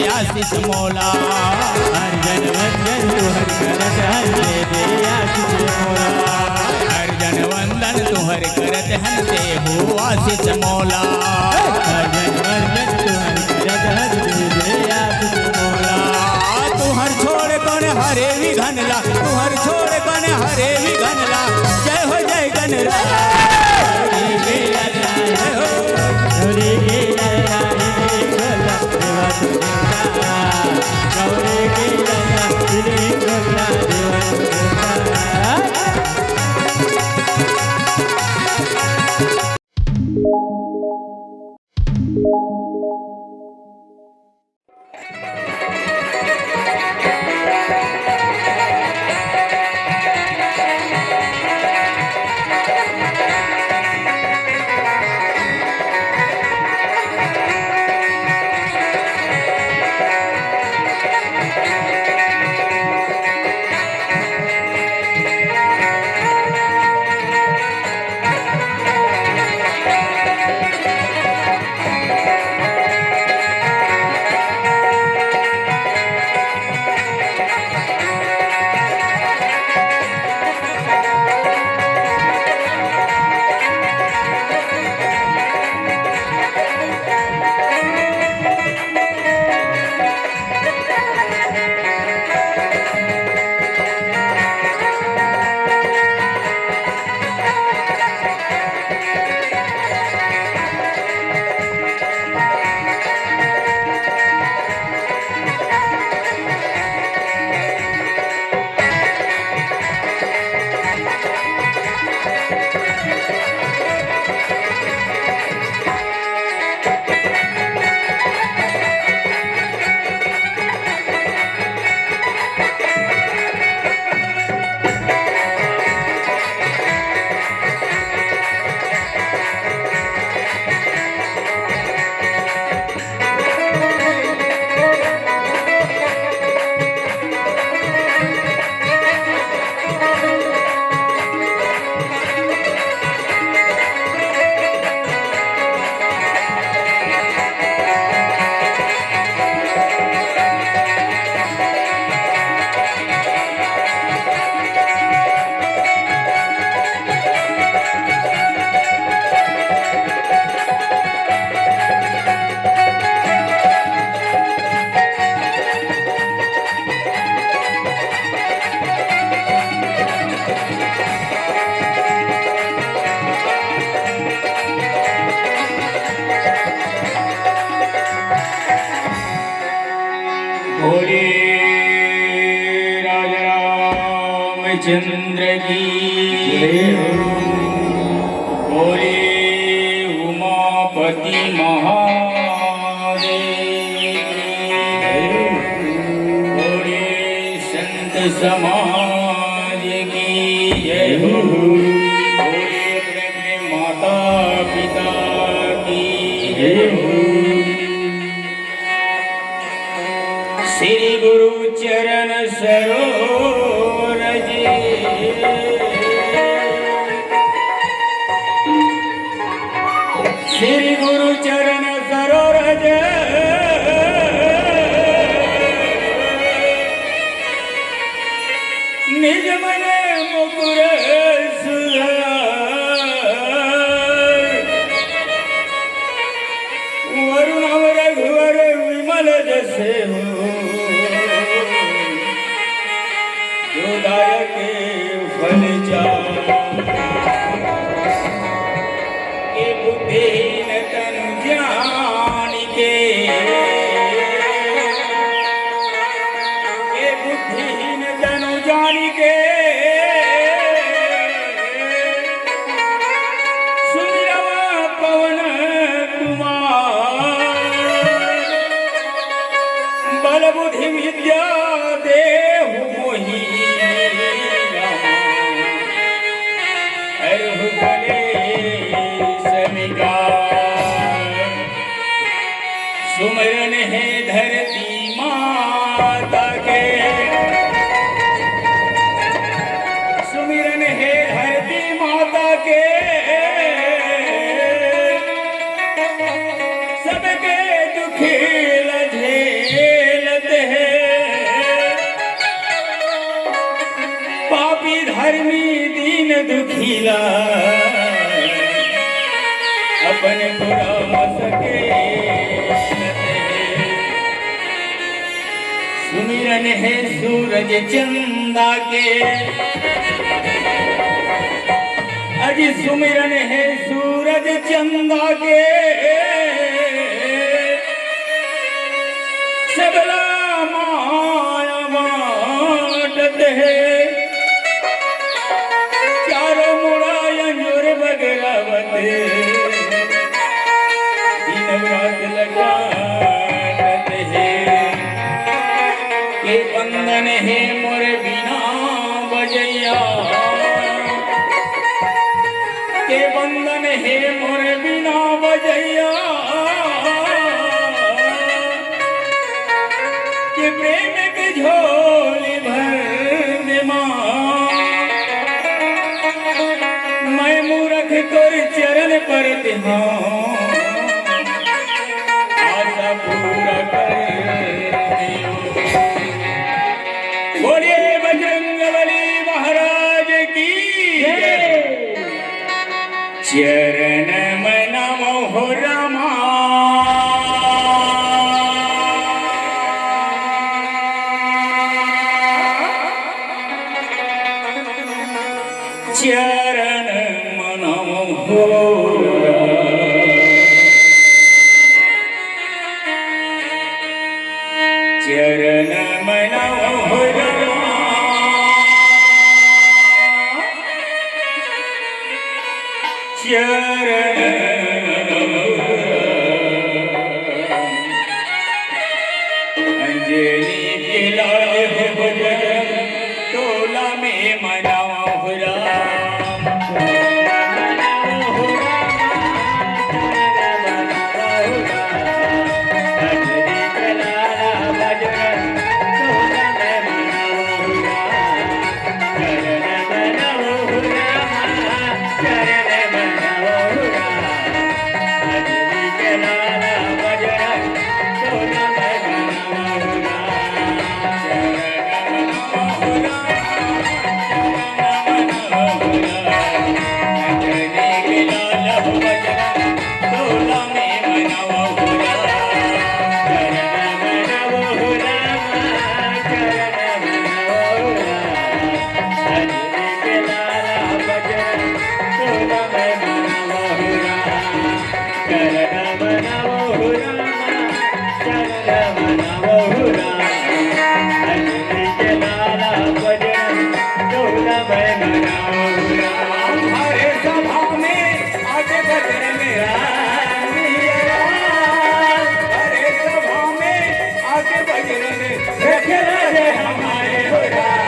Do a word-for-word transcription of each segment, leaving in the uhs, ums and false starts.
आशीष मोला। अर्जन वंदन तुहर करत हन दे दे आशीष मोला। अर्जन वंदन तुहर करत हन देहु आशीष मोला। अर्जन वंदन तुहर करत हन दे दे आशीष मोला। तुहर छोड़ कौन हरे विघन ला, तुहर छोड़ कौन हरे विघन ला। जय हो जय गणराज। बोले राजा रामचंद्र की जय हो। बोले उमापति महादेव की जय हो। बोले संत समाज की जय हो। बोले अपने अपने माता पिता की जय हो। श्री गुरु चरण सरोज। श्री गुरु चरण सरोज। निज मन मुकुर सुधार। वरुण अमर रघुवर विमल जसे हो, जो दायक फल चार। ये बुद्धिहीन तनु जानिके, ये बुद्धिहीन तनु जानिके, सुमिरवा पवन कुमार। बल बुद्धि विद्या देहु मोहि राम। हरहु कलेस विकार। सुमिरन हे धरती माता के, सुमिरन हे धरती माता के, सबके दुख लझे। गर्मी दीन दुखी ला अपन पुराव सके। सुमिरन हे सूरज चंदा के, अजी सुमिरन हे सूरज चंदा के, सबला माया बांटत हे। चारों मुड़ा अंजोर बगरावत, दिन रात लगावत हे। के बंदन हे मोर बीना बजइया, के बंदन हे मोर बीना बजइया, के प्रेम के झोली भर दे माँ। मैं मूरख तोर चरण परत हँव, आशा पूरा कर दियो। बोलिए बजरंग बली महाराज की जय। चरण मनावहु रामा, चरण मनावहु रामा। चरण मनावहु रामा, चरण मनावहु रामा। अंजनी के लाल हो बजरंग, तोला में मनावहु रामा। हरे सभा में आके बजरंग, हरे सभा में आके बजरंग, रख ले हमारे हो राम।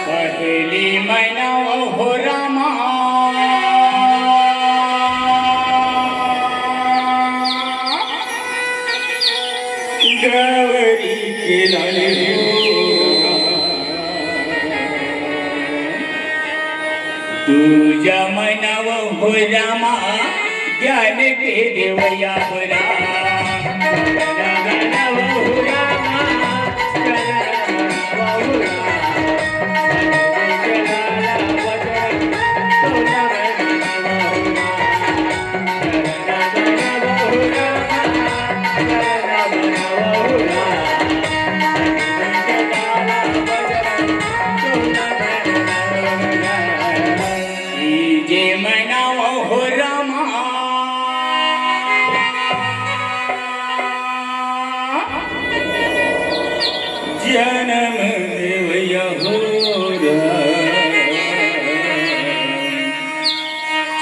पहली मनावहु हो रामा, गौरी के लाल हो। दूजा मनावहु हो रामा, ज्ञान के देवैया हो राम। जे मनावहु हो रामा, जनम देवैया हो राम।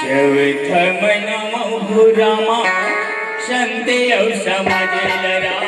चौथा मनावहु हो रामा, संत अउ समाज ल राम।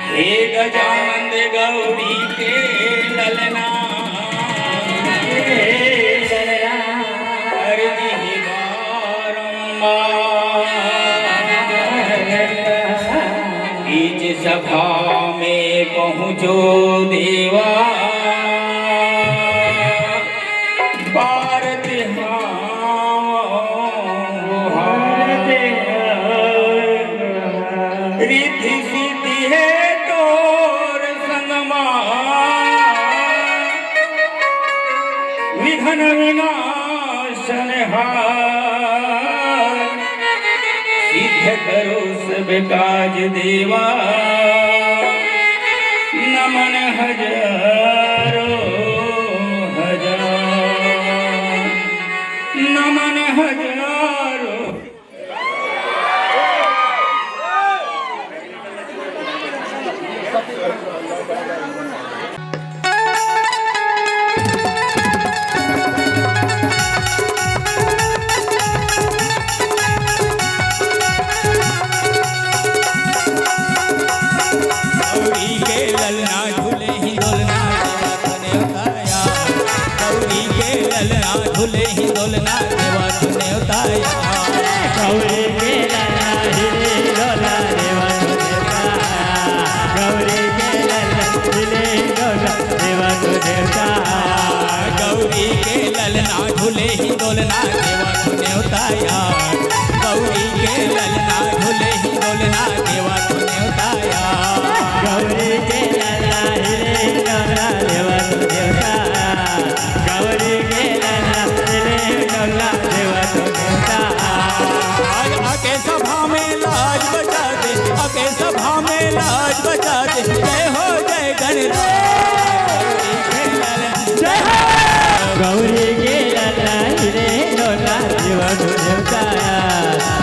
हे गजानंद गौरी के ललना, हे ललना, अर्जी बारंबार। बीच सभा में पहुँचो देवा, पारत हां। रिद्धि सिद्धि हे तोर संगमा, विघ्न विनाशनहार। सिद्ध करो सब काज देवा, नमन हजारों हजार, नमन हजारों। गौरी के ललना झूले ही डोलना देवा तूने उताया। गौरी के ललना झूले ही डोलना देवा तूने उताया। गौरी के ललना झूले ही डोलना देवा तूने उताया। गौरी के ललना झूले ही डोलना देवा तूने उताया। गौरी के ललना झूले ही डोलना देवा तूने उताया। गौरी के ललना झूले ही डोलना देवा तूने उताया। गौरी के ललना हिले डोलना देवा तूने उताया। गौरी के ललना हिले डोलना देवा तूने उताया। आज आके सभा में लाज बचा दे, आके सभा में लाज बचा दे। जय हो जय गणराज। जय हो। गौरी के ललना हिले डोलना देवा तूने उताया।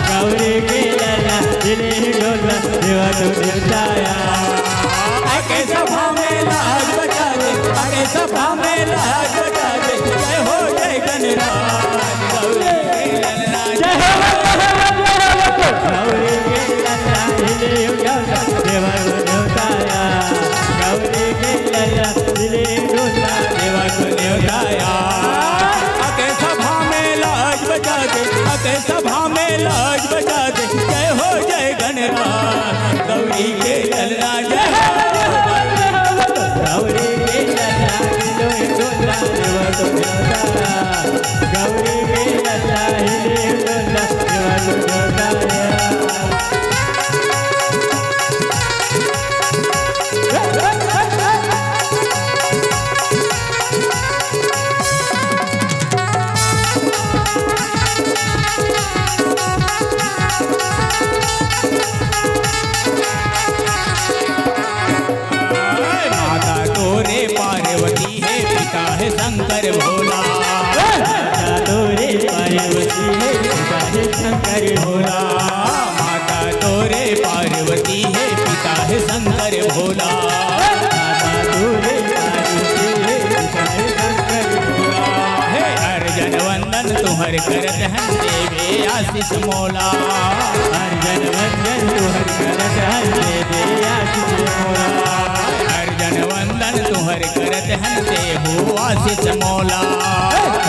गौरी के ललना हिले डोलना देवा तूने उताया। आके सभा में लाज बचा दे, आके सभा में लाज बचा दे। जय हो जय गणराज। गौरी के ललना जय हो। गौरी के ललना हिले डोलना देवा तूने उताया। गौरी के ललना हिले डोलना देवा तूने उताया। आके सभा में लाज बचा दे, आके सभा में लाज बचा दे। जय हो जय गणराज। गौरी के गौरी के लता ही देवता, देवा तो देवता। माता तोरे पार्वती हे, पिता हे शंकर भोला। माता तोरे पार्वती हे, पिता हे शंकर भोला। माता तोरे पार्वती हे, पिता हे शंकर भोला। माता तोरे पार्वती हे, पिता हे शंकर भोला। हे अर्जन वंदन तुहर करत हन, देवे आशीष मोला। अर्जन वंदन तुहर करत हन, देवे आशीष मोला। अर्जन वंदन तुहर करत हन, देहु आशीष मोला।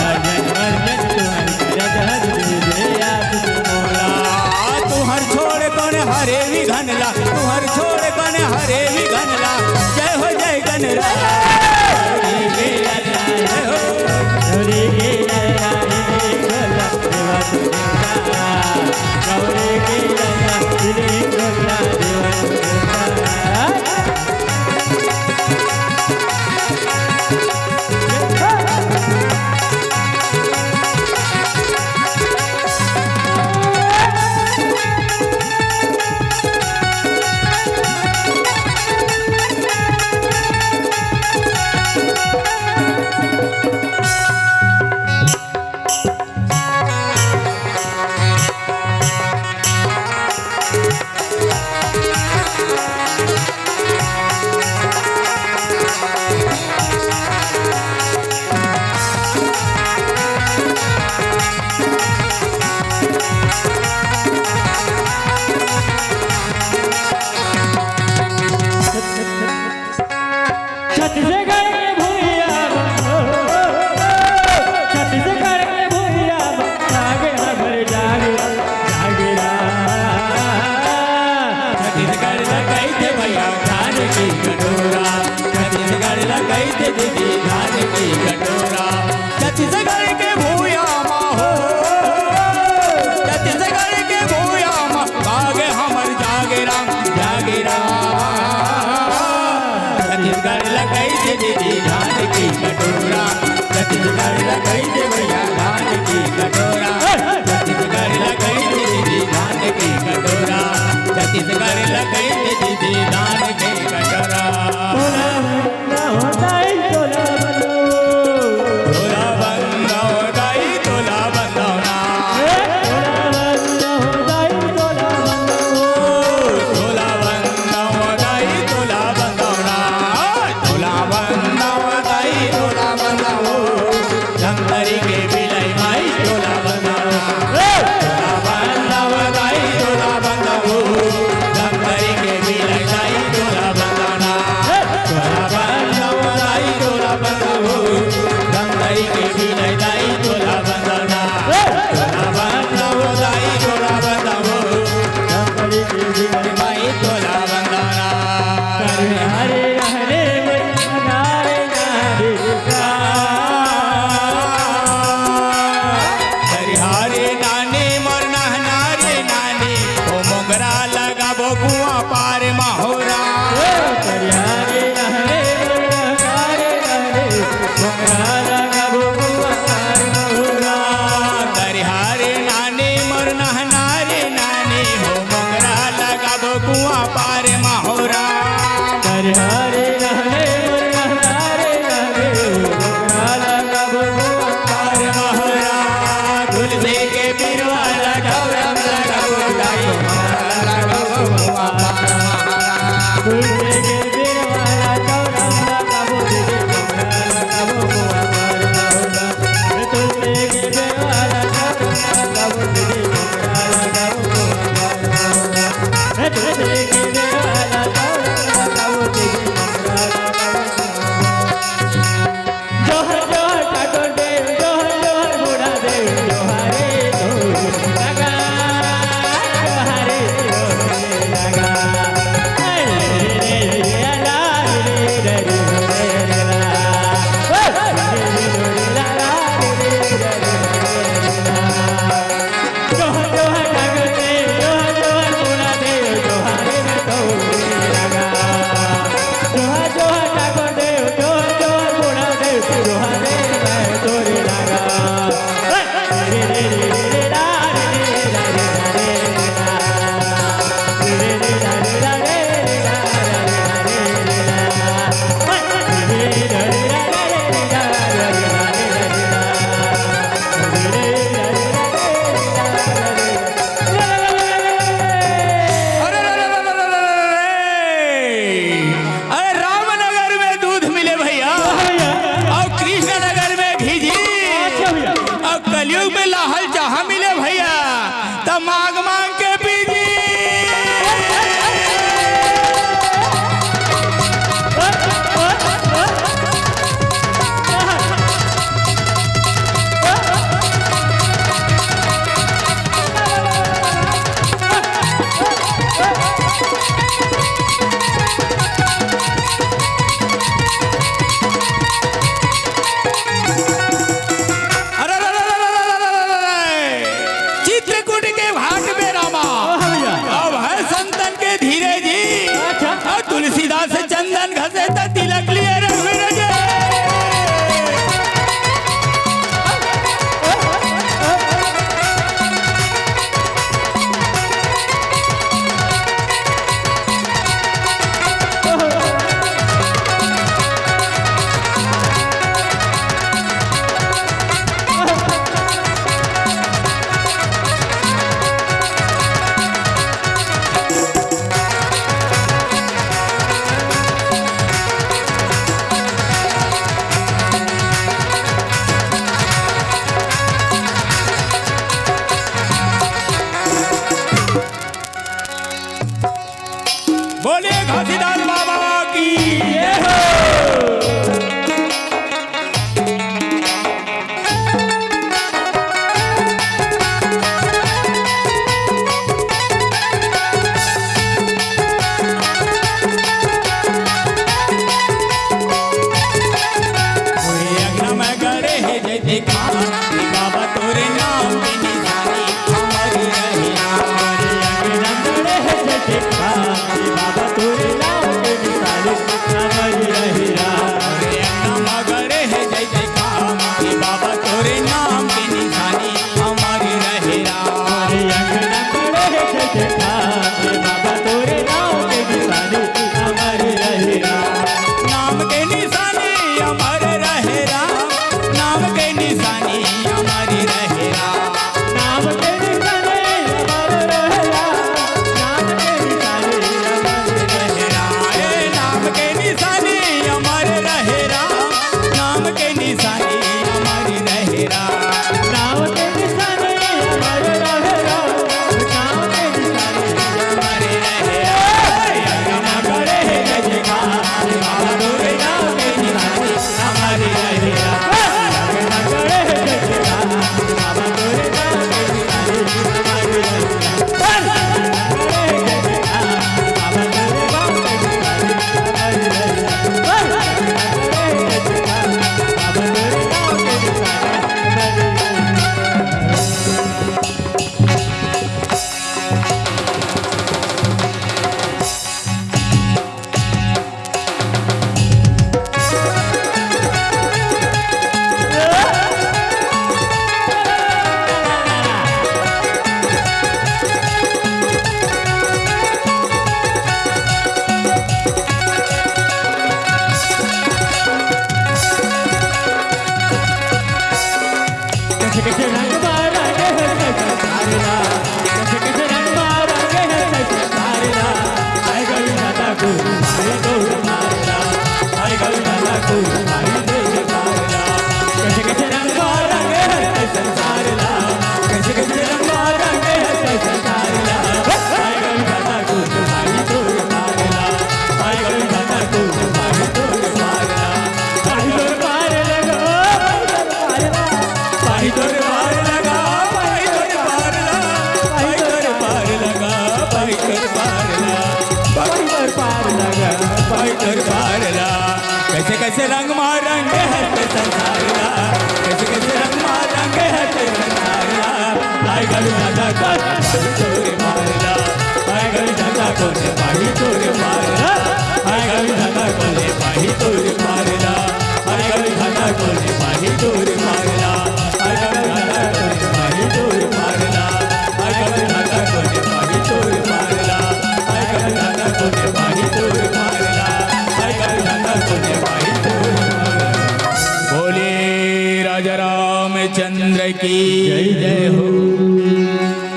अर्जन वंदन तुहर करत हन, देवे आशीष मोला। तुहर छोड़ कोन हरे विघन ला, तुहर छोड़ कोन हरे विघन ला। जय हो जय गणराज। जय हो। छत्तीसगढ़ के भुइयां म, छत्तीसगढ़ के भुइयां म, जागे हमर जागे, जागे रा। छत्तीसगढ़ ल कहिथे भैया धान के कटोरा, छत्तीसगढ़ ल कहिथे दीदी धान के कटोरा। छत्तीसगढ़ के भुइयां म हो, छत्तीसगढ़ के भुइयां म, जागे हमर जागे राम, जागे राम। छत्तीसगढ़ ल कहिथे दीदी धान के कटोरा, छत्तीसगढ़ ल कहिथे भैया धान के कटोरा। छत्तीसगढ़ ल कहिथे दीदी धान के कटोरा, छत्तीसगढ़ ल कहिथे दीदी धान के कटोरा। तोला बंधव दाई, तोला बंधव ना। तोला बंधव दाई, तोला बंधव ना। तोला बंधव दाई, तोला बंधव। धमतरी के बिलाई माई, तोला बंधव ना। तोला बंधव दाई, तोला बंधव। धमतरी के बिलाई दाई, तोला बंधव ना। तोला बंधव दाई, तोला बंधव। धमतरी के बिलाई दाई, तोला बंधव ना। तोला बंधव दाई, तोला बंधव। धमतरी के बिलाई माई, तोला बंधव ना। हरे हरे हरे हरे हरे। हरे हरे नानी मोर नहना रे नानी, ओ मोंगरा लगाबो कुआं पार म हो राम। हरे हरे हरे हरे हरे। मोंगरा लगाबो कुआं पार देखा, बाबा तोरे नाम के निशानी हमर रहे राम। हमारे अंगना गड़े है जय जयकार, बाबा तोरे नाम के निशानी हमर रहे राम। हमारे अंगना गड़े है जय जयकार, बाबा तोरे नाम के निशानी हमर रहे राम। हमारे अंगना गड़े है जय जयकार, बाबा तोरे नाम के निशानी हमर रहे राम। नाम के निशानी अमर रहे राम, नाम के निशानी अमर रहे राम। नाम के निशानी अमर रहे राम, नाम के निशानी अमर रहे राम। ए, नाम के निशानी अमर रहे राम, नाम के निशानी अमर रहे राम। नाम के निशानी अमर रहे राम, नाम के निशानी अमर रहे राम। कैसे कैसे रंग मा रंगे हर ते संसार ला, कैसे कैसे रंग मा रंगे हर ते संसार ला। आय गल दादा कोन तोरे मार ला, आय गल दादा कोन पाही तोरे मार ला, आय गल दादा कोन पाही तोरे मार ला, आय गल दादा कोन पाही तोरे मार ला, आय गल दादा कोन पाही तोरे मार ला, आय गल दादा कोन पाही तोरे मार ला, आय गल दादा कोन पाही तोरे मार ला, आय गल दादा कोन पाही तोरे मार ला। बोले राजा रामचंद्र की जय, जय हो।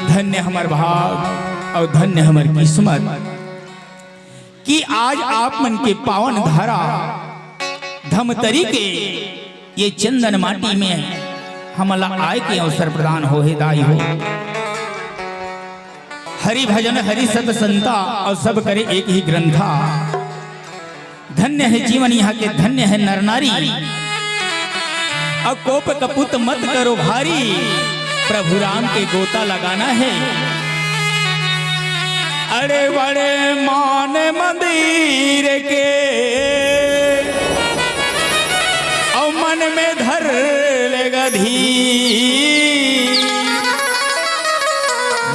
धन्य हमर भाग अउ धन्य हमर किस्मत कि आज आप मन के पावन धरा धमतरी के ये चंदन माटी में हमला आय के अवसर प्रदान होहे दाई हो। हरि भजन हरि सत संता अउ सब करे एक ही ग्रंथा। धन्य हे जीवन इहाँ के, धन्य हे नर नारी। अउ कोप कपूत मत करो भारी, प्रभु राम के गोता लगाना हे। अरे बड़े मान मंदिर के, अउ मन में धर ले गधी।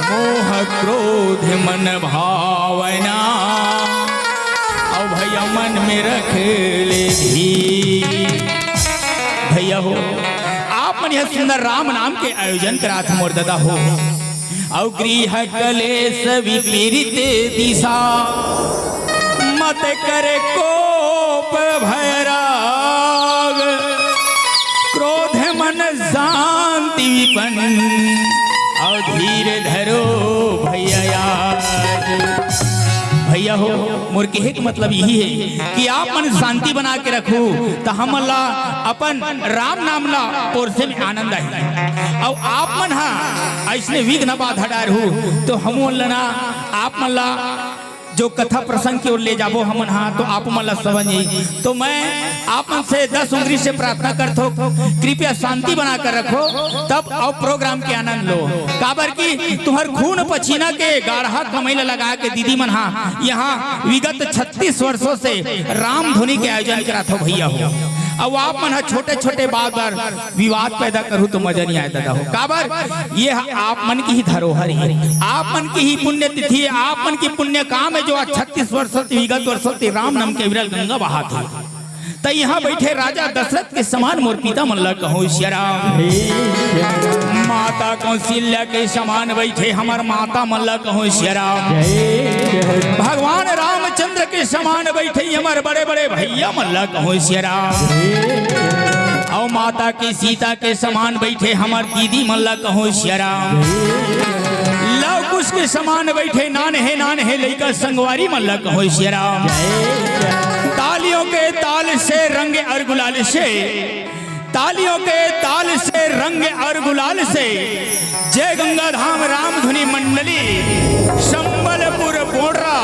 मोह क्रोध मन भावना, अउ भैया मन में रख ले भी। भैया हो, आप मन यह सुंदर राम नाम के आयोजन करात मोर दादा हो। अउ गृह कलेश विपरीत दिशा, मत करे कोप भय राग, क्रोध मन शांति विपन्न, अउ धीर धरो भैया आज। भैया हो, मोर कहे के मतलब यही हे कि आप मन शांति बना के रखू, त हमन ला अपन राम नाम ला पोरसे में आनंद आही। अउ आप मन हा अइसने विघ्न बाधा डारहू, तो हमन ला ना, आप मन ला जो कथा प्रसंग के ओर ले जाबो हमन हा, तो आप मन ला समझ नहीं। तो मैं आप मन से दस उंगली से प्रार्थना करथो, कृपया शांति बना कर रखो, तब अउ प्रोग्राम के आनंद लो। काबर कि तुम्हर खून पसीना के गाढ़ा कमई ला लगा के दीदी मन हा यहाँ विगत छत्तीस वर्षों से राम धुनी के आयोजन कराथो भैया हो। अउ आप मन ह छोटे-छोटे बात बर विवाद पैदा करहू तो मजा नहीं आय ददा हो। काबर? ये ह आप मन की ही धरोहर हे, आप मन की ही पुण्यतिथि हे, आप मन की पुण्य काम हे, जो आज छत्तीस वर्षों से, विगत वर्षों से राम नाम के विरल गंगा बहात हे। त इहाँ बइठे राजा दशरथ के समान मोर पिता मन ला कहूँ सिया राम। माता कौशल्या के समान बइठे हमर माता मन ला कहूँ सिया राम। भगवान रामचंद्र के समान बइठे हमर बड़े-बड़े भैया मन ला कहूँ सिया राम। अउ माता के सीता के समान बइठे हमर दीदी मन ला कहूँ सिया राम। लव कुश के समान बइठे नान्हे नान्हे लइका संगवारी मन ला कहूँ सिया राम। तालियों के ताल से रंग अर गुलाल से, तालियों के ताल से रंग अर गुलाल से जय गंगा धाम राम धुनी मंडली संबलपुर बोड़रा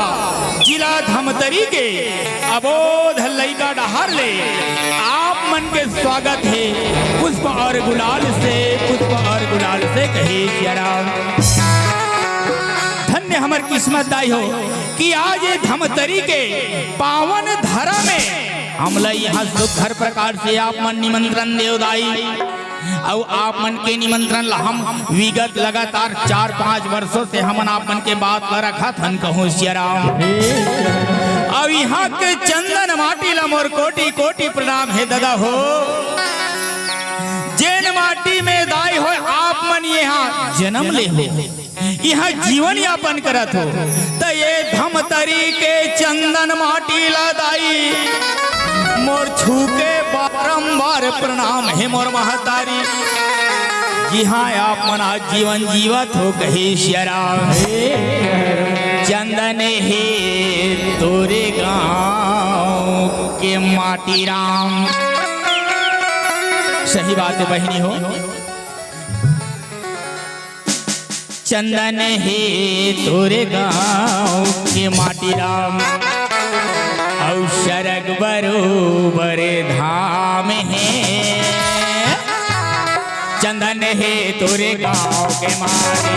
जिला धमतरी के अबोध लइका डहार ले आप मन के स्वागत हे पुष्प अर गुलाल से, पुष्प अर गुलाल से कहे सिया राम। धन्य हमर किस्मत दाई हो कि आज ये धमतरी के पावन धरा में हमला इहाँ सुघर प्रकार से आप मन निमंत्रण देव दाई। अउ आप मन के निमंत्रण ला हम विगत लगातार चार पाँच वर्षों से हमन आप मन के बात ला रखत हन कहूँ सिया राम। अउ इहाँ के चंदन माटी ला मोर कोटि कोटि प्रणाम हे ददा हो। जेन माटी में दाई हो आप मन इहाँ जनम ले हो, इहाँ जीवन यापन करत हो, त ये धमतरी के चंदन माटी ला दाई मोर छू के बारंबार प्रणाम हे मोर महतारी। जिहाँ आप मन आज जीवन जीवत हो कहे सिया राम। चंदन हे तोरे गाँव के माटी राम। सही बात हे बहिनी हो। चंदन हे तोरे गाँव के माटी राम, अउ सरग बरोबर धाम हे। चंदन हे तोरे गाँव के माटी,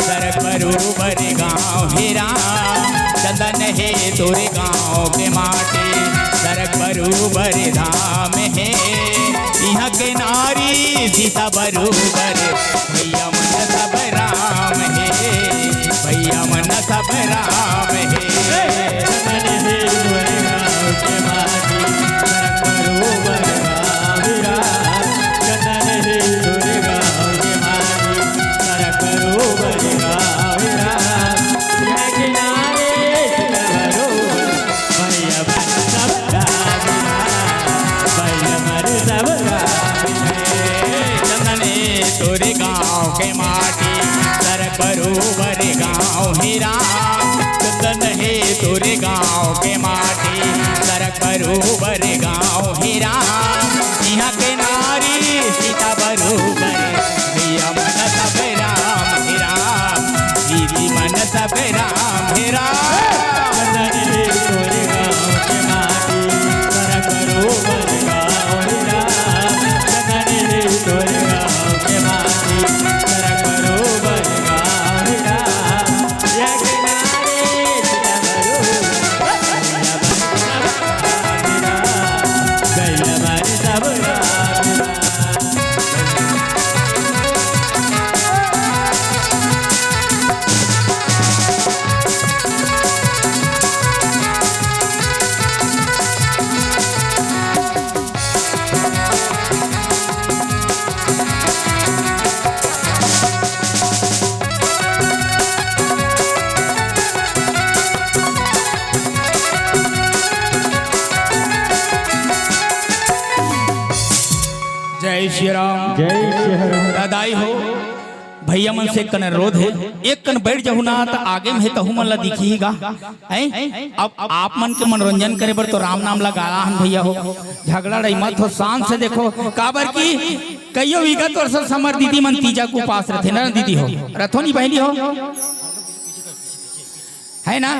सरग बरोबर गाँव हे राम। चंदन हे तोरे गाँव के माटी, सरग बरोबर धाम हे। इहाँ के नारी सीता बरोबर, भैया मन सब राम हे, भैया मन सब राम हे। चंदन हे तोरे गाँव के माटी, सरग बरोबर गाँव हे राम। चंदन हे तोरे गाँव के माटी, सरग बरोबर गाँव हे राम। इहाँ के नारी सीता बरोबर, भैया मन सब राम हे, भैया मन सब राम हे। चंदन हे तोरे गाँव के माटी, सरग बरोबर गाँव हे राम। चंदन हे तोरे गाँव के माटी, सरग बरोबर गाँव हे राम। इहाँ के नारी सीता बरोबर, भैया मन सब राम हे राम, दीदी मन सब राम हे राम। चंदन हे तोरे गाँव के माटी, सरग बरोबर गाँव हे राम। चंदन हे तोरे गाँव के माटी, सरग बरोबर गाँव हे राम। या किनारे सीता बरोबर, गैया बारी सब राम हे राम। गैया बारी सब राम हे राम। जय श्री राम। जय श्री राम। दादाई हो, भैया मन से एक कन अनुरोध हे, एक कन बैठ जाहू ना, त आगे में हे, तहू मन ला दिखही गा। हैं? अब आप मन के मनोरंजन करे बर तो राम नाम ला गाला हन भैया हो, झगड़ा लड़ाई मत हो, शांत से देखो, काबर की कइयो विगत वर्ष हमर दीदी मन तीजा के उपास रथे ना दीदी हो, रथो नी बहिनी हो, है ना?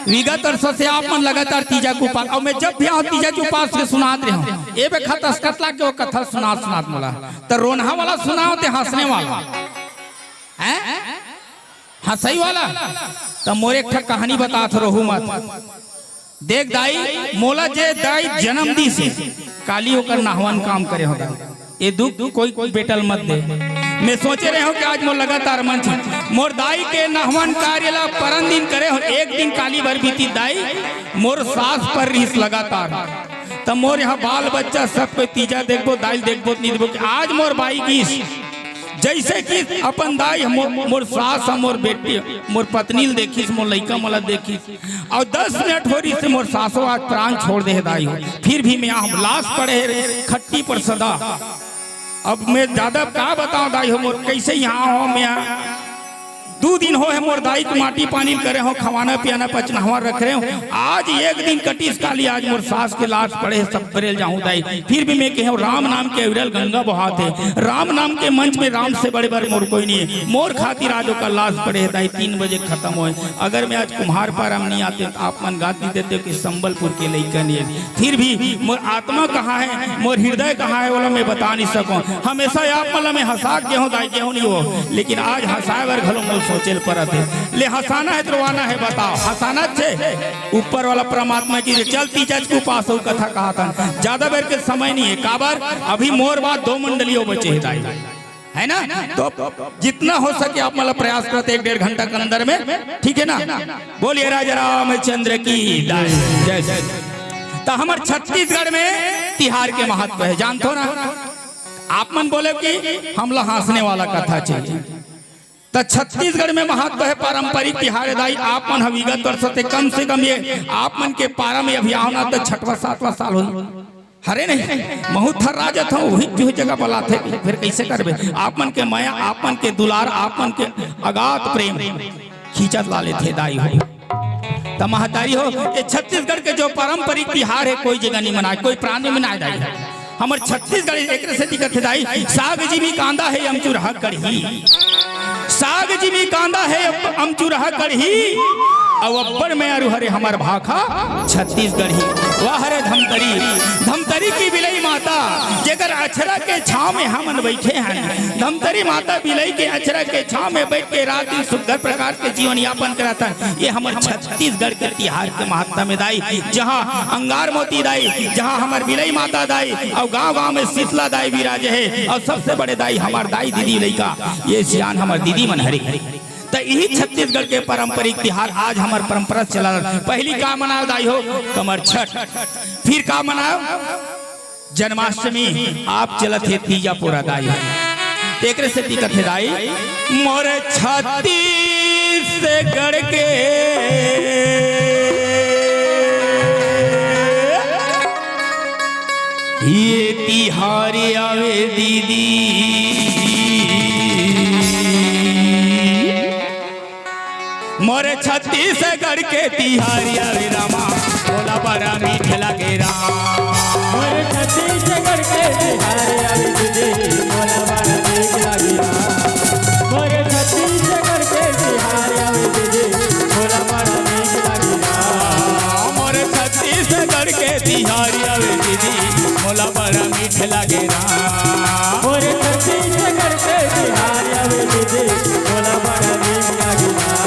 विगत वर्ष से आप मन लगातार तीजा के उपास, अउ मैं जब भी आहूँ तीजा के उपास के सुनात रहे हूँ, ए बेखत असकत लाग के वो कथा सुनात सुनात मोला, त रोनहा वाला सुनाओ ते हंसने वाला, हैं? हंसई वाला। त मोर एक ठा कहानी बतात रोहू मत। देख दाई, मोला जे दाई जन्म दिस हे, काली ओकर नहवन काम करे हों दाई। ये दुख कोई बेटा ल मत दे। मैं सोचे रहे हों कि आज मोर लगातार मंच, मोर दाई के नहवन कार्य ला परन दिन करे हों, एक दिन काली भर बीती दाई, मोर सास पर रिहिस लगातार। त मोर यहाँ बाल बच्चा सब कोई तीजा देखबो, दाई ल देखबो, नहीं देखबो कि आज मोर बाई गिस, जैसे कि अपन दाई ह, मोर, मोर सास ह, मोर बेटी, मोर पत्नी ल देखिस, मोर लइका मन ला देखिस, अउ दस मिनट हो रहिस हे मोर सासो आज प्राण छोड़ दे हे दाई हो। फिर भी मैं यहाँ लाश पड़े हे खट्टी पर सदा। अब मैं ज्यादा का बतावंव दाई हो, मोर कैसे यहाँ हों मैं, दू दिन होय हे मोर दाई के माटी पानी करे हों, खवाना पियाना पचनावा रखे हों। आज एक दिन कटिस काली, आज मोर सास के लाश पड़े हे, सबेरे ल जाहूं दाई। फिर भी मैं कहे हों राम नाम के अविरल गंगा बोहात हे, राम नाम के मंच में राम से बड़े बर मोर कोई नहीं हे। मोर खातिर आज ओकर लाश पड़े हे दाई, तीन बजे खतम होय। अगर मैं आज कुम्हार पारा म नहीं आतेंव त आप मन गाती देतेव कि संबलपुर के लइका नहीं हे। फिर भी मोर आत्मा कहाँ हे, मोर हृदय कहाँ हे, ओला मैं बता नहीं सकों। हमेशा आप मन ला मैं हंसा के हों दाई, के हों नहीं हो, लेकिन आज हंसाए बर घलो मोर सोचे ल परत हे। ले हंसाना हे त रोवाना हे, बताव, हंसाना हे? ऊपर वाला परमात्मा की चलती जज को पास हो कथा कहत हन। ज्यादा बेर के समय नहीं हे, काबर अभी मोर बाद दो मंडली अउ बचे हे दाई, है ना? तो जितना हो सके आप मन ला प्रयास करत हे एक डेढ़ घंटा के अंदर में, ठीक है ना? बोलिए राजा रामचंद्र की जय। जय। त हमर छत्तीसगढ़ में तिहार के महत्व हे, जानथो ना? आप मन बोले कि हमला हंसने वाला कथा चाहिए, त छत्तीसगढ़ में महत्व हे पारंपरिक तिहार हे दाई। आप मन ह विगत वर्ष से कम से कम ये आप मन के पारा में अभी आओ ना त छठवां सातवां साल होही। हरे नहीं, महूं थर्रा जथंव, उही, उही जगह बलाथे, फिर कैसे करबे? आप मन के मया, आप मन के दुलार, आप मन के अगाध प्रेम खींचत ला लेथे दाई हो। त महतारी हो, ये छत्तीसगढ़ के जो पारंपरिक तिहार हे, कोई जगह नहीं मनाय, कोई प्रांत में मनाय दाई। हमर छत्तीसगढ़ एकरे सेती कथे दाई, साग जिमी कांदा हे अमचुरहा कढ़ी। साग जिमी कांदा हे अमचुरहा कढ़ी, अउ अब्बड़ मयारू हरे हमर भाखा छत्तीसगढ़ी। वाह रे धमतरी, धमतरी की बिलई माता, जेकर अचरा के छांव में हमन बइठे हन। धमतरी माता बिलई के अचरा के छांव में बइठ के रात दिन सुघर प्रकार के जीवन यापन करत हन। ये हमर छत्तीसगढ़ के तिहार के महत्ता में दाई, जहां अंगार मोती दाई, जहां हमर बिलई माता दाई, अउ गांव-गांव में शीतला दाई विराजे हे, अउ सबसे बड़े दाई हमर दाई दीदी लइका, ये सियान हमर दीदी मन हरे। त इही छत्तीसगढ़ के पारंपरिक तिहार आज हमर परंपरा से चला। पहली का मनाव दाई हो? कमरछठ। फिर का मनाव? जन्माष्टमी। आप चलत हे तीजा पोरा दाई, तेकरे सेती कथे दाई, मोर छत्तीसगढ़ के ये तिहार आवे दीदी। मोर छत्तीसगढ़ के तिहार आवे रामा, मोला बड़ा मीठ लागे राम। मोर छत्तीसगढ़ के तिहार आवे दीदी, मोला बड़ा मीठ लागे राम। मोर छत्तीसगढ़ के तिहार आवे दीदी, मोला बड़ा मीठ लागे राम। मोर छत्तीसगढ़ के तिहार आवे दीदी, मोला बड़ा मीठ लागे राम। मोर छत्तीसगढ़ के तिहार आवे दीदी, मोला बड़ा मीठ लागे राम।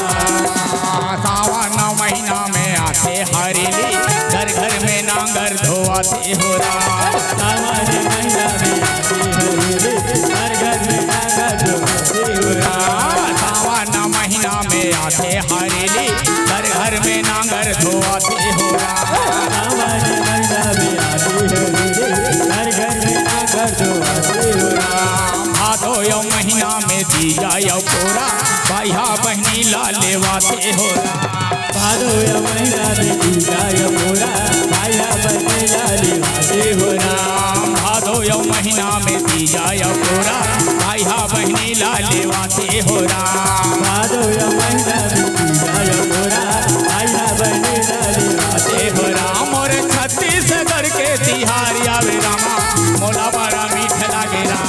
सावन महीना में आथे हरेली, घर घर में नांगर धोआथे हो राम। सावन महीना में आथे हरेली, घर घर में नांगर धोआथे हो राम। सावन महीना में आथे हरेली, घर घर में नांगर धोआथे हो राम। सावन महीना में आथे हरेली, घर घर में नांगर धोआथे हो राम। भादो यो महीना में तीजा यो पोरा, भइया बहिनी ला लेवाथे हो राम। भादो यो महीना में तीजा यो पोरा, भइया बहिनी ला लेवाथे हो राम। भादो यो महीना में तीजा यो पोरा, भइया बहिनी ला लेवाथे हो राम। भादो यो महीना में तीजा यो पोरा, भइया बहिनी ला लेवाथे हो राम। मोर छत्तीसगढ़ के तिहार आवे रामा, मोला बड़ा मीठ लागे राम।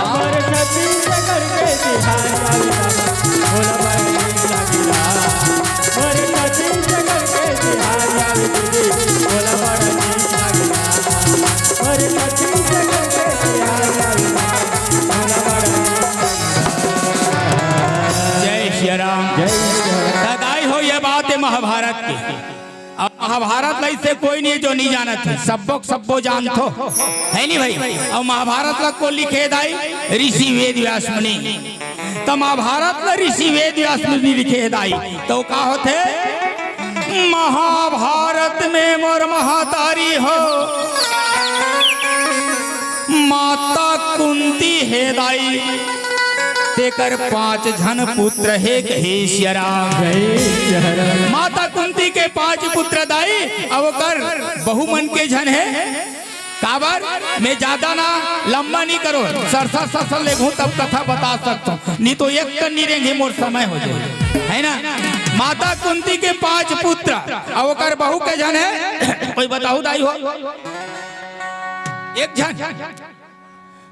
मोर छत्तीसगढ़ के तिहार आवे रामा, मोला बड़ा मीठ लागे राम। मोर छत्तीसगढ़ के तिहार आवे दीदी, मोला बड़ा मीठ लागे राम। मोर छत्तीसगढ़ के तिहार आवे रामा, मोला बड़ा मीठ लागे राम। जय सिया राम। जय सिया राम। त दाई हो, ये बात है महाभारत की। महाभारत ला इसे कोई नहीं जो नहीं जानत हे, सब्बो के सब्बो जानथो, है नहीं भाई? अउ महाभारत ला कोन लिखे दाई? ऋषि वेद व्यास मुनि। त महाभारत ला ऋषि वेद व्यास मुनि लिखे हे दाई, त का होथे? महाभारत में मोर महतारी हो, माता कुंती हे दाई, तेकर पांच झन पुत्र हे, कहे सिया राम। जय सिया राम। माता कुंती के पांच पुत्र दाई, अउ ओकर बहू मन के झन हे। काबर? मैं ज्यादा ना लंबा नहीं करो, सरसा सरसा लेगहूं तब कथा बता सकथों, नहीं तो एक कन नहीं रेंगे, मोर समय हो जाए, है ना? माता कुंती के पांच पुत्र, अउ ओकर बहू के झन हे, कोई बताहू दाई हो? एक झन।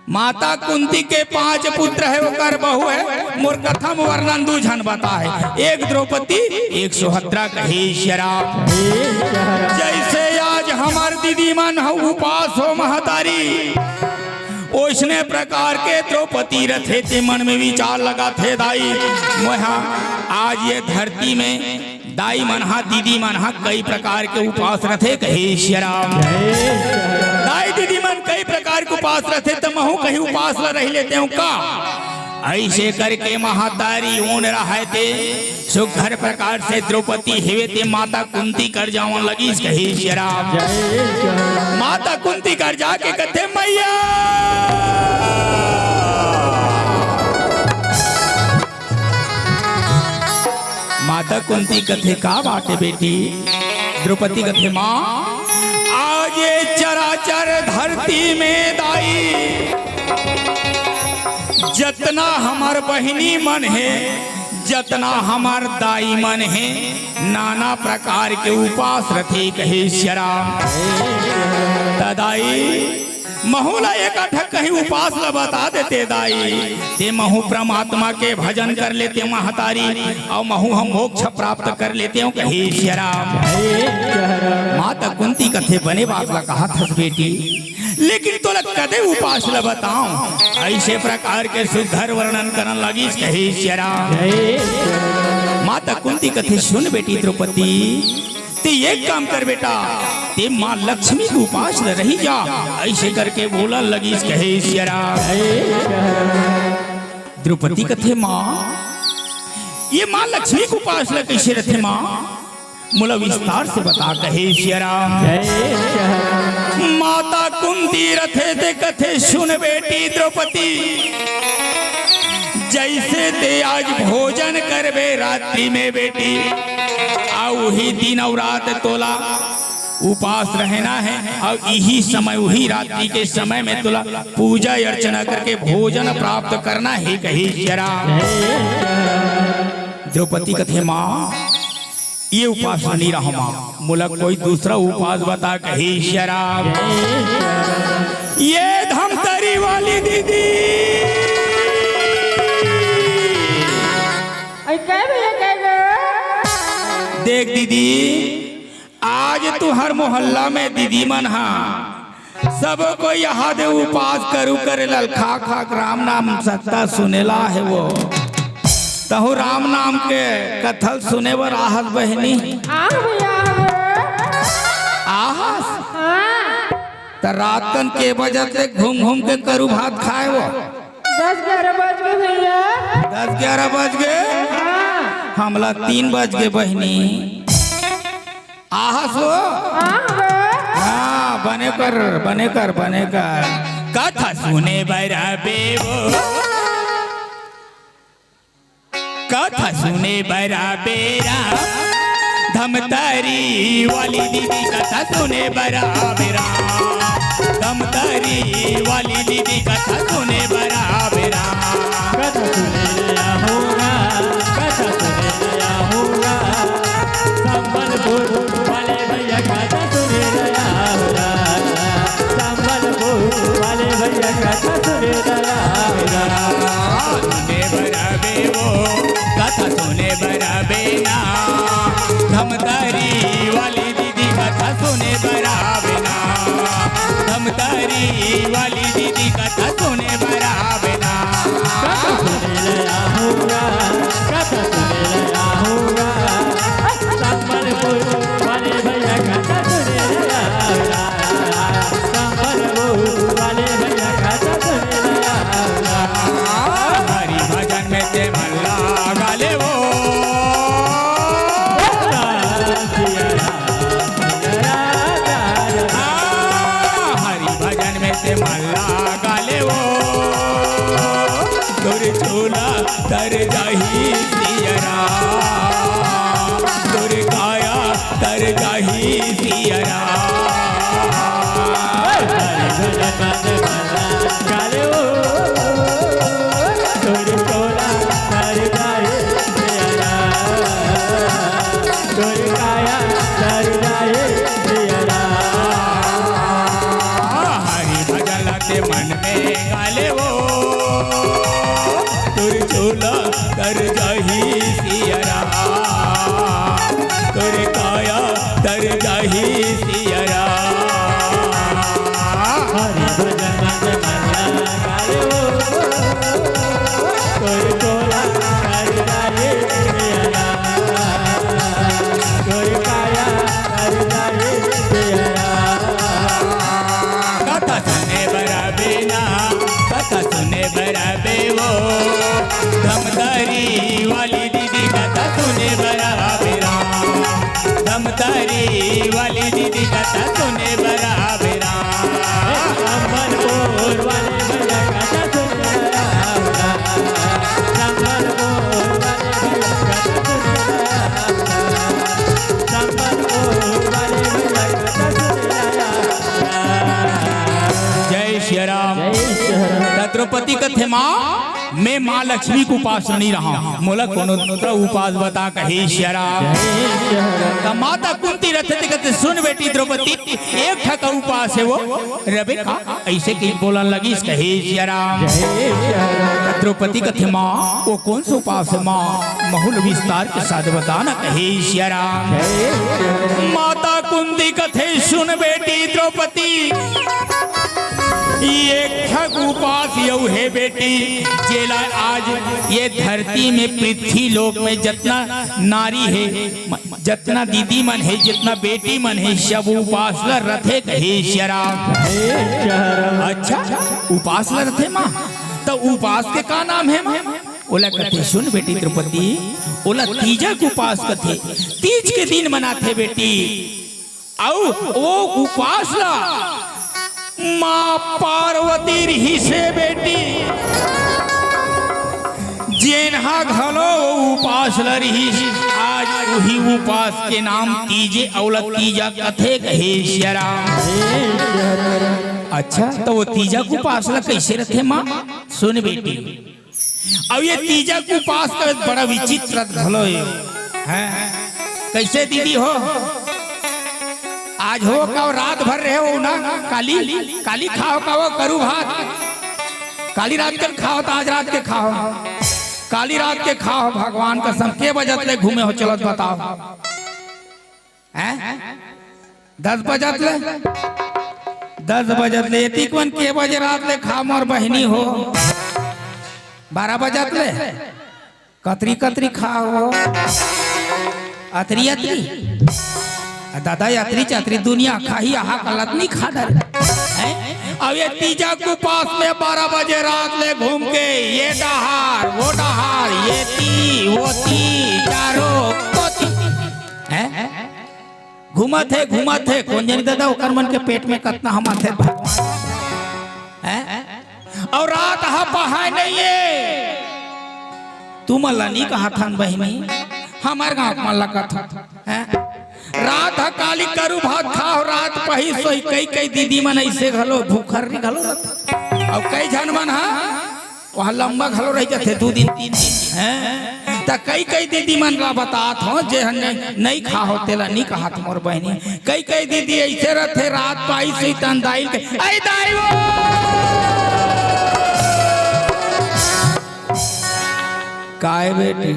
माता कुंती के पांच पुत्र हे, ओकर बहू हे, मोर कथा में वर्णन दू झन बता हे, एक द्रौपदी, एक सुभद्रा, कहे सिया राम। जैसे आज हमर दीदी मन ह उपास हो महतारी, ओइसने प्रकार के द्रौपदी रथे, ते मन में विचार लगाथे दाई, मोहा आज ये धरती में दाई मन हा, दीदी मन हा कई प्रकार के उपास रथे, कहे सिया राम। दाई दीदी मन कई प्रकार के उपास रथे, त महू कहीं उपास ला रही लेते हूँ का? ऐसे करके महतारी ओन रहे ते सुघर प्रकार से द्रौपदी हेवे ते माता कुंती कर जावन लगिस, कहे सिया राम। माता कुंती कर जाके कथे, मैया माता कुंती कथे, का बात हे बेटी? द्रौपदी कथे, माँ, आज ये चराचर धरती में दाई, जतना हमर बहिनी मन हे, जतना हमर दाई मन हे, नाना प्रकार के उपास रथे, कहे सिया राम। त दाई, महू ला एक ठक कहीं उपास ला बता देते दाई, ते महू परमात्मा के भजन कर लेते महतारी, अउ महू हम मोक्ष प्राप्त कर लेते हो, कहे सिया राम। माता कुंती कथे, बने बात ला कहत हस बेटी, लेकिन तोला कदे उपास ला बताऊं? ऐसे प्रकार के सुघर वर्णन करन लगिस, कहे सिया राम। माता कुंती कथे, सुन बेटी द्रौपदी, ते एक काम कर बेटा, ते माँ लक्ष्मी के उपास ल रही जा, ऐसे करके बोलन लगिस, कहे सिया राम। द्रौपदी कथे, माँ, ये माँ लक्ष्मी के उपास ल कैसे रथे माँ? मोला विस्तार से बता, कहे सिया राम। माता कुंती रथे ते कथे, सुन बेटी द्रौपदी, जैसे ते आज भोजन करबे रात्रि में बेटी, आ उही दिन अउ रात तोला उपास रहना हे, अउ इही समय, उही रात्रि के समय में तोला पूजा अर्चना करके भोजन प्राप्त करना हे, कहे सिया राम। द्रौपदी कथे, माँ, ये उपास नहीं रहा माँ, मोला कोई दूसरा उपास बता, कहे सिया राम। ये धमतरी वाली दीदी। अरे, काय भैया, काय गए? देख दीदी, आज तुहर मोहल्ला में दीदी मन हा, सब कोई यहाँ दे उपास करू करे ललखा खाक राम नाम सत्ता सुनेला हे वो। तहु राम नाम के कथल सुने बर आहस बहिनी? आह भैया, आह। आहस? हाँ। त रात कन के बजत ले घूम घूम के करू भात खाए वो? दस ग्यारह बज गए भैया। दस ग्यारह बज गए? हाँ। हमला तीन बज गए बहिनी। आहस वो? हाँ, बे। हाँ, बने कर, बने कर, बने कर। कथा सुने बर आबे वो। कथा सुने बर आबे राम। धमतरी वाली दीदी कथा सुने बर आबे राम। धमतरी वाली दीदी कथा सुने बर आबे राम। कथा सुने ला होगा, कथा सुने ला होगा। संबलपुर वाले भैया कथा सुने ला होगा। संबलपुर वाले भैया कथा सुने ला होगा। सुने बर आबे वो, कथा सुने बर आबे ना। धमतरी वाली दीदी कथा सुने बर आबे ना। धमतरी वाली दीदी कथा सुने बर आबे ना। चोला तर जाही सिया राम, तोर काया तर जाही सिया राम। हरि भजन मत भला काले ओ, तोर चोला तर जाही सिया राम, तोर काया तर जाही सिया राम। हरि भजन ला ते मन में गाले ओ, तोर चोला तर जाही सिया राम, तोर काया तर जाही सिया राम। हरि भजन मत भला काले ओ, तोर चोला तर जाही सिया राम, तोर काया तर जाही सिया राम। कथा सुने बर आबे ना, कथा सुने बर आबे वो, धमदारी वाली दीदी कथा सुने बर आबे राम, धमदारी वाली दीदी कथा सुने बर आबे राम। संबलपुर वाले भैया कथा सुने बर आबे राम, संबलपुर वाले भैया कथा सुने बर आबे राम, संबलपुर वाले भैया कथा सुने बर आबे राम। जय सिया राम। जय सिया राम। त द्रौपदी कथे, माँ, मैं माँ लक्ष्मी के उपास नइ रहंव, मोला कोनो दूसरा उपास बता, कहे सिया राम। जय सिया राम। त माता कुंती रथे ते कथे, सुन बेटी द्रौपदी, एक ठक उपास हे वो, रबे का अइसे कहि बोलन लगिस, कहे सिया राम। जय सिया राम। त द्रौपदी कथे, माँ, वो कोन से उपास हे माँ, महूँ ल विस्तार के साथ बता ना, कहे सिया राम। जय सिया राम। माता कुंती कथे, सुन बेटी द्रौपदी, ये एक ठक उपास यू हे बेटी, जेला आज ये धरती में, पृथ्वी लोक में जतना नारी हे, म-, जतना दीदी मन हे, जतना बेटी मन हे, सब उपास ल रथे, कहे सिया राम। अच्छा, उपास ल रथे माँ, त उपास के का नाम हे माँ? ओला कथे, सुन बेटी द्रौपदी, ओला तीजा के उपास कथे। तीज के दिन मनाथे बेटी। अउ वो उपास ला माँ पार्वती रिहिस हे बेटी, जेनहा घलो वो उपास ला रिहिस, आज उही उपास के नाम तीजे, अउ ला तीजा कथे, कहे सिया राम। अच्छा, त वो तीजा के उपास ला कइसे रथे माँ? सुन बेटी, अउ ये तीजा के उपास का बड़ा विचित्र घलो हे। हैं? कइसे दीदी हो? आज हो का रात भर रहे हो ना? काली, काली खाव का वो करू भात? काली रात के खाव त आज रात के खाव। काली रात के खाव, भगवान कसम, के बजत ले घूमे हो, चलत बताव। हैं? दस बजत ले? दस बजत ले। एतिक मन के बजे रात ले खा मोर बहिनी हो? बारह बजत ले? कतरी कतरी खा हो? अतरी अतरी? आ दादा, अतरी चतरी दुनिया खाही, आहा कलत नहीं खा डर। हैं? अब ये तीजा के उपास में बारह बजे रात ले घूम के ये डहार, वो डहार, ये ती, वो ती, चारों कोती। हैं? घूमत हे, घूमत हे, कोन जनी दादा, ओकर मन के पेट में कतना हम आथे भगवान। हैं? अउ रात ह पहाय नइ हे। तुमन ला नइ कहत हन बहिनी, हमर गाँव के मन ला कथन। हैं? रात ह काली करू भात खाव, रात पही सोई, कई कई दीदी मन अइसे घलो भूखर नइ घलो रथे। अउ कई झन मन ह वहाँ लंबा घलो रहि जाथे, दू दिन, तीन दिन। हैं? त कई कई दीदी मन ला बतात हों, जे ह नइ, नइ खा हो, तेला नइ कहत मोर बहिनी। कई कई दीदी अइसे रथे, रात पाई सुई तन दाई ल के, "अई दाई वो!" काय बेटी?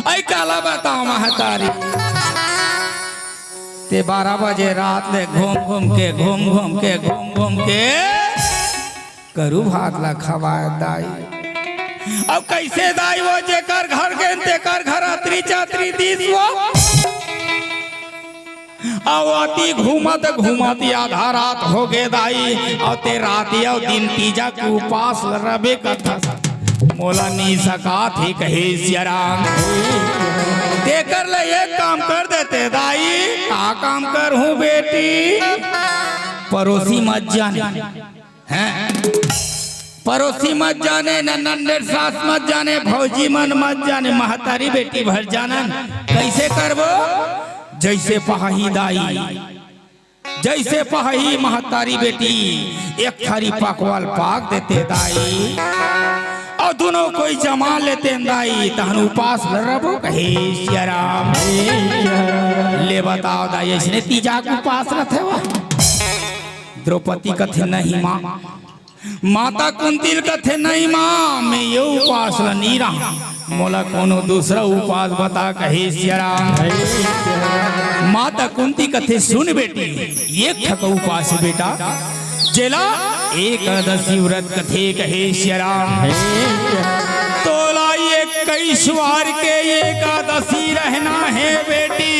अई काला बताव महतारी? ते बारह बजे रात ले घूम घूम के, घूम घूम के, घूम घूम के करू भात ला खवाय दाई। अब कइसे दाई वो, जेकर घर गेन तेकर घर अतरी चातरी दीस वो। अब अति घूमत घूमत आधा रात हो गे दाई, अउ ते रात अउ दिन तीजा के उपास रबे कथस। मोला नी सकात हे कहे सिया राम। तेकर ले एक काम कर देते दाई। का काम करहूँ बेटी? परोसी मत जाने। हैं? पड़ोसी मत जाने, न नंदेर सास मत जाने, भौजी मन मत जाने, महतारी बेटी भर जानन। कइसे करबो? जइसे पाही दाई, जइसे पाही महतारी बेटी, एक थारी पकवाल पाक देते दाई, अउ दुनों कोई जमा लेते दाई, तहन उपास ल रहबो कहे सिया राम। ले बताव दाई, अइसने तीजा के उपास रथे वा? द्रौपदी कथे, नहीं माँ, माता कुंती ल कथे, "नहीं माँ, मैं ये उपास ल नी रहूं, मोला कोनो दूसरा उपास बता," कहे सिया राम। माता कुंती कथे, "सुन बेटी, ये ठक उपास हे बेटा, जेला एकादशी व्रत कथे," कहे सिया राम। "तोला इक्कीस वार के एकादशी रहना हे बेटी,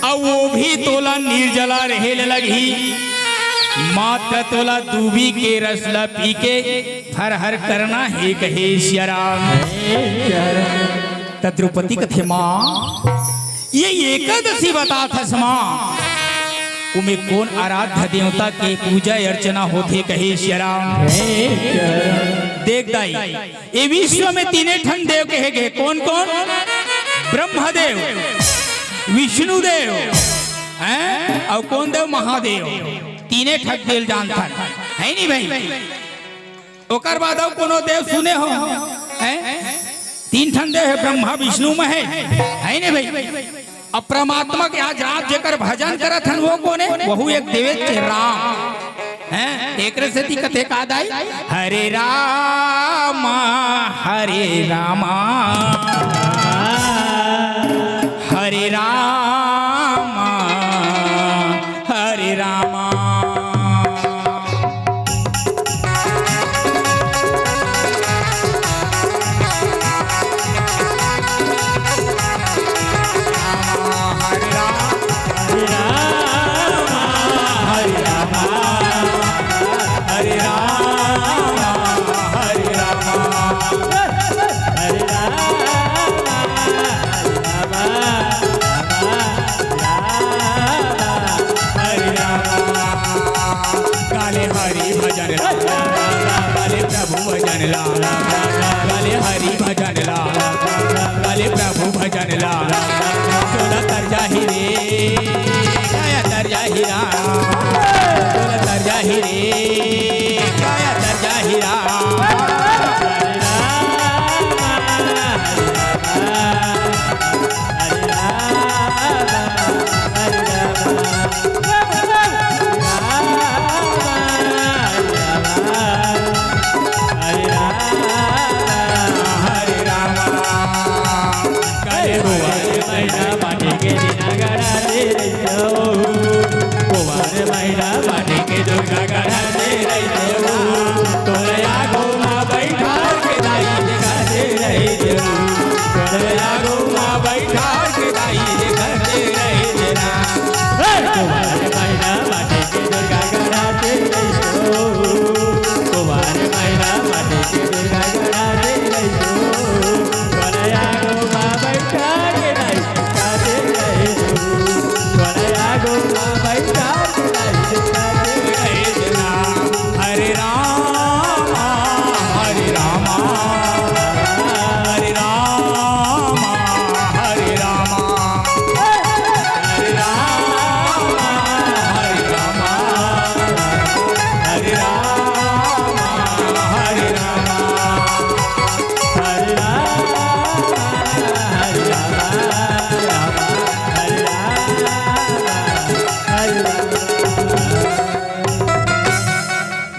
अउ वो भी तोला निर्जला रहे ले लगही।" मात्र तोला दूबी के रस ला पी के फरहर करना हे कहे सिया राम। त द्रौपदी कथे, "माँ, ये एकादशी बतात हस माँ, उमे कोन आराध्य देवता के पूजा अर्चना होथे?" कहे सिया राम। देख दाई, ए विश्व में तीने ठन देव कहे गे। कोन कोन? ब्रह्मदेव, विष्णुदेव, हैं? अउ कोन देव? महादेव। तीने ठक देव ल जानथन, हे नी भई? ओकर बाद अउ कोनो देव सुने हो, हैं? तीन ठन देव हे, ब्रह्मा, विष्णु, महेश, हे नी भई? अब परमात्मा के आज आप जेकर भजन करत हन, वो कोन हे? वहू एक देवेच हे, राम। हैं? एकरे सेती कथे का दाई? हरे राम, हरे राम, हरे राम, हरे राम। हरि राम, काले हरि भजन ला, काले प्रभु भजन ला, काले हरि भजन ला, काले प्रभु भजन ला। तोला तर जाही रे, काया तर जाही राम, तोला तर जाही रे, काया तर जाही राम। हरे राम, हरे राम, हरे राम, हरे राम, हरे राम, हरे राम, हरे राम, हरे राम।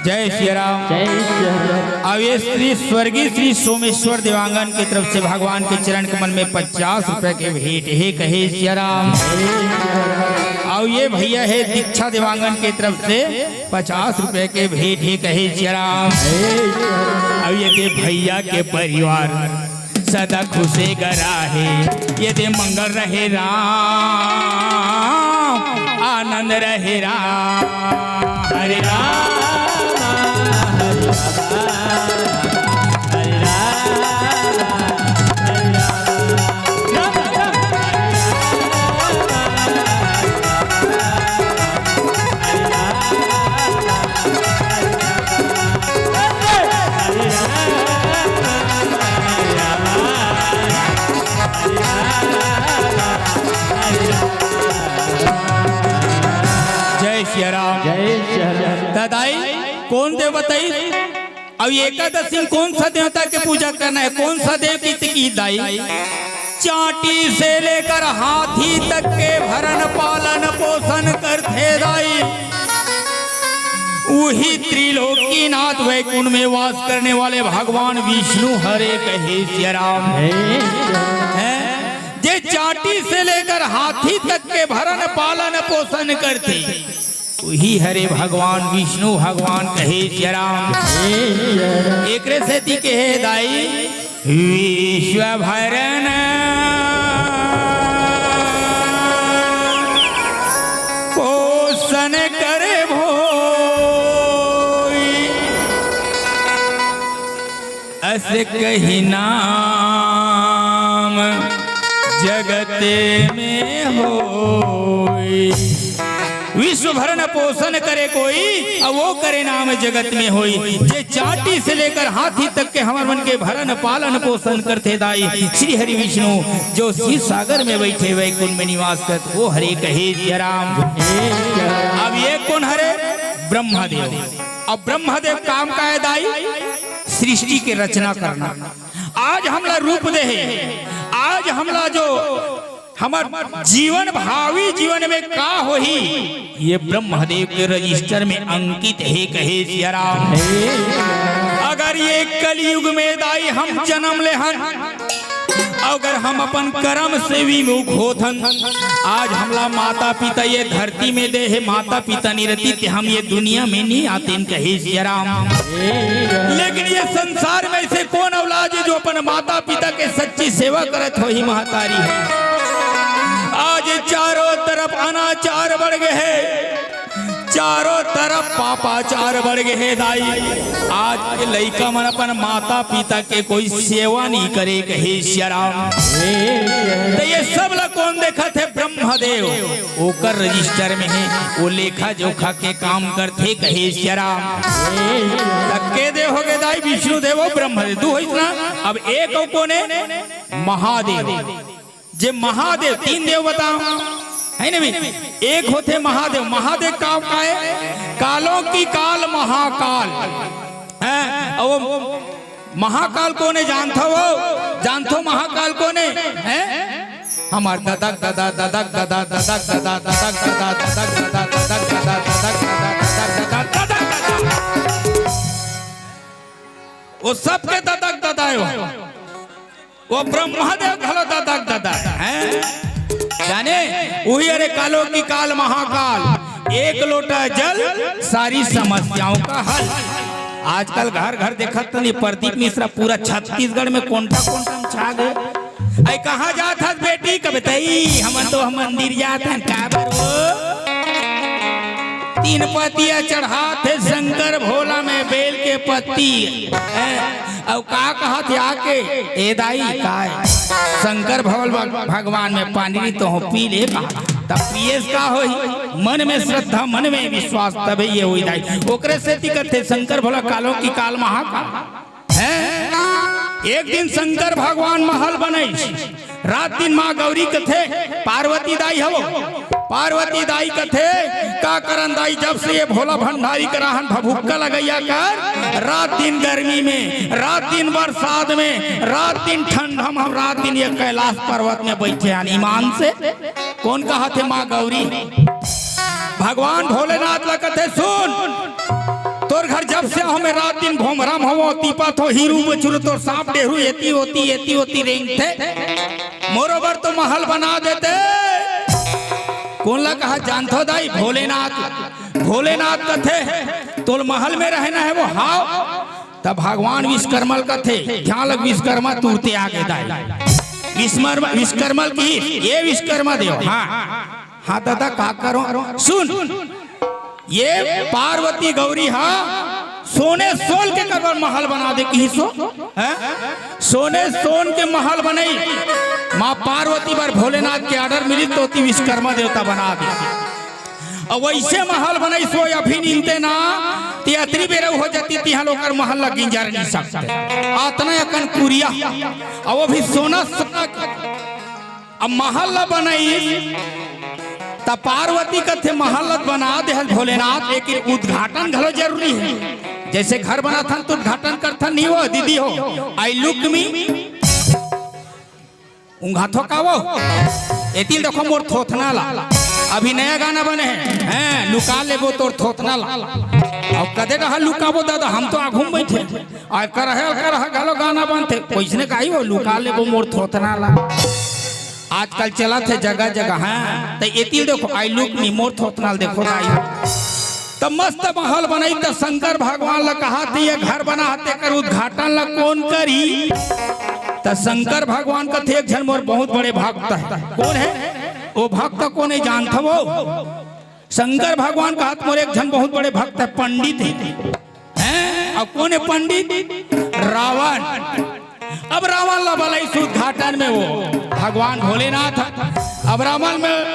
जय सिया राम। जय सिया राम। अब ये श्री स्वर्गीय श्री सोमेश्वर देवांगन की तरफ से भगवान के चरण कमल में पचास रुपए के भेंट हे, कहे सिया राम। अब ये भैया हे दीक्षा देवांगन की तरफ से पचास रुपए के भेंट हे, कहे सिया राम। अब ये दे भैया के परिवार सदा खुशे गरा हे, ये दे मंगल रहे राम, आनंद रहे राम। हरे राम, हरे राम, हरे राम, हरे राम। कोन देव बताइस? अउ एकादशी म कोन सा देवता के पूजा करना हे? कोन सा देव की, की दाई? चांटी से लेकर हाथी तक के भरण पालन पोषण करथे दाई। उही त्रिलोकीनाथ वैकुंठ में वास करने वाले भगवान विष्णु हरे कहे सिया राम। हैं? जे चांटी से लेकर हाथी तक के भरण पालन पोषण करथे, उही हरे भगवान विष्णु भगवान कहे सिया राम। एकरे सेती कहे दाई, विश्व भरण पोषण करे भोई, अस कही नाम जगत में होई। विश्व भरण पोषण करे कोई, अउ वो करे नाम जगत में होई। जे चांटी से लेकर हाथी तक के हमर मन के भरण पालन पोषण करथे दाई, श्री हरि विष्णु जो क्षीर सागर में बैठे वैकुंठ में निवास करत, वो हरे कहे सिया राम। अब ये कोन हरे? ब्रह्मदेव। अब ब्रह्मदेव काम का हे दाई? सृष्टि के रचना करना। आज हमला रूप दे हे, आज हमला जो हमर जीवन, भावी जीवन में का होही, ये ब्रह्मदेव के रजिस्टर में अंकित हे कहे सिया राम। अगर ये कलयुग में दाई हम जन्म ले हन, अगर हम अपन कर्म से विमुख होथन, आज हमला माता पिता ये धरती में दे हे, माता पिता नहीं रहती ते हम ये दुनिया में नहीं आतेन कहे सिया राम। लेकिन ये संसार में ऐसे कोन औलाद हे जो अपन माता पिता के सच्ची सेवा करत होही महतारी? आज चारों तरफ अनाचार बढ़ गए हे, चारों तरफ पापाचार बढ़ गए हे दाई। आज के लइका मन अपन माता पिता के कोई सेवा नहीं करे कहे सिया राम। तो ये सब ला कोन देखत हे? ब्रह्मदेव। ओकर रजिस्टर में हे, वो लेखा जोखा के काम करथे कहे सिया राम। त के देव हो गे दाई? विष्णु देव अउ ब्रह्मदेव, दू होइस ना। अब एक अउ कोन हे? महादेव। जे महादेव, तीन देव बताओ, हे ना भाई? एक होथे महादेव। महादेव का, का हे? कालों की काल महाकाल। हैं? अउ वो महाकाल कोन हे जानथो वो? जानथो महाकाल कोन हे? हैं? हमर ददक ददा, ददक ददा, ददक ददा, ददक ददा, ददक ददा, ददक ददा, ददक ददा, ददक ददा, ददक ददा। वो सबके ददक ददा हे वो। वो ब्रह्मदेव घलो ददक ददा हे। जाने, उही हरे कालों की काल महाकाल, एक लोटा जल, सारी समस्याओं का हल। आजकल घर घर देखत नहीं, प्रदीप मिश्रा पूरा छत्तीसगढ़ में कोंटा कोंटा में छा गए। अई कहाँ जात हस बेटी? कबे तई, हमन तो हम मंदिर जात हन। काबर वो? तीन पतिया चढ़ात हे शंकर भोला में बेल के पत्ती। हैं? अउ का कहत हे आके? ए दाई, काय? शंकर भोल भग-, भगवान में पानी तो हो पी ले का। तब पिए से का होही? मन में श्रद्धा, मन में विश्वास, तबे ये होही दाई। ओकरे सेती कथे शंकर भोला कालों की काल महाकाल। हैं? एक दिन शंकर भगवान महल बनइस। रात दिन माँ गौरी कथे, पार्वती दाई हवो। पार्वती दाई कथे, का करन दाई, जब से ये भोला भंडारी करा हन भभुक्का लगइया कर, रात दिन गर्मी में, रात दिन बरसात में, रात दिन ठंडा में, हम रात दिन ये कैलाश पर्वत में बइठे हन ईमान से। कोन कहत हे? माँ गौरी। भगवान भोलेनाथ ला कथे, सुन, तोर घर जब से आहों मैं रात दिन भोमरा म होवों, तीपत हों हीरू बछरू, तोर सांप डेहरू एती ओती, एती ओती रेंगथे। मोरो बर तो महल बना देते। कोन ला कहत हे जानथो दाई? भोलेनाथ। भोलेनाथ कथे, तोल महल में रहना हे वो? हाव। तब भगवान विश्वकर्मा ल कथे, ध्यान लग, विश्वकर्मा तुरते आगे दाई। विश्वकर्मा, विश्वकर्मा ल कहिस, ये विश्वकर्मा देव, हाँ, हाँ ददा, का करों? सुन, ये पार्वती गौरी हा सोने सोन के कबर महल बना दे कहिस वो, हैं? सोने सोन के महल बनई, माँ पार्वती बर भोलेनाथ के order मिलिस त ओती विश्वकर्मा देवता बना दे। अउ वइसे महल बनइस वो अभी निंदते ना, ते अतरी बेरा हो जाती, तिहाँ लोग कर महल ला गिंजर नहीं सकते। अतना अकन कुरिया, अउ वो भी सोना, सोना के। अब महल ला बनइस, त पार्वती कथे महल ला बना देहस भोलेनाथ, लेकिन उद्घाटन घलो जरूरी हे। जैसे घर बनाथन त उद्घाटन करथन, नहीं वो दीदी हो, आई लुक मी। उंघाथो का वो? एतिल देखो मोर थोथना ला। अभी नया गाना बने हे, हैं, लुका लेबो तोर थोथना ला। अउ कदे डहर लुकाबो दादा, हम तो आघू म बइठे। अउ करहे, करहे घलो गाना बनथे। कइसने गाही वो, लुका लेबो मोर थोथना ला। आजकल चलत हे जगह जगह, हैं। त एतिल देखो, आई लुक मी, मोर थोथना ला देखो दाई। त मस्त महल बनाई, त शंकर भगवान ला कहाथे, ये घर बनाथे, तेकर उद्घाटन ला कोन करही? त शंकर भगवान कथे, एक झन मोर बहुत बड़े भक्त हे। कोन हे? वो भक्त कोन हे, जानथव वो? शंकर भगवान कहाथे, मोर एक झन बहुत बड़े भक्त हे, पंडित हे। हैं? अउ कोन हे पंडित? रावण। अब रावण ला बलाइस उद्घाटन में वो भगवान भोलेनाथ। अब रावण में,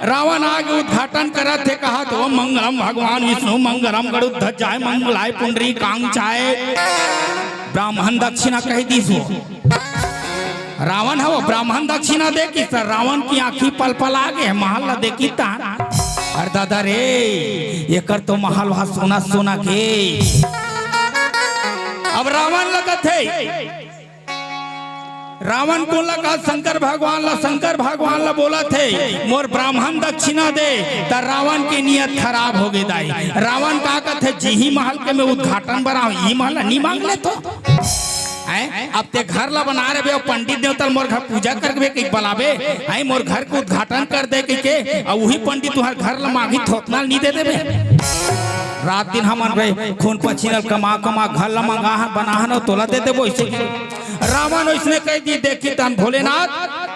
रावण आगे उद्घाटन करत हे, कहाथे, ओम मंगलम भगवान विष्णु मंगलम गरुड़ ध्वजाय मंगलाय पुंडरीकाक्षाय। ब्राह्मण दक्षिणा कहि दिस वो। रावण हे वो, ब्राह्मण दक्षिणा दे किस त रावण की आँखी पलपला गे, महल ला देखिस त। अरे दादा रे, एकर तो महल वहाँ सोना सोना के। अब रावण ला कथे, रावण कोन ला कहा? शंकर भगवान ला। शंकर भगवान ला बोलथे, मोर ब्राह्मण दक्षिणा दे, त रावण के नियत खराब हो गे दाई। रावण का कथे, जिही महल के मैं उद्घाटन बर आहूँ, इही महल ला नी मांग ले तो। हैं? अब ते घर ला बना रहे बे, पंडित देवता ल मोर घर पूजा करबे कहि बलाबे, हैं? मोर घर के उद्घाटन कर दे कहिके, अउ उही पंडित तुंहर घर ला मांगही, थोथना ल नी दे देबे। रात दिन हमन रे खून पसीना ल कमा कमा घर ला मंगा हन, बना हन, अउ तोला दे देबो अइसे। रावण ओइसने कहि दिस, देखिस तहन भोलेनाथ,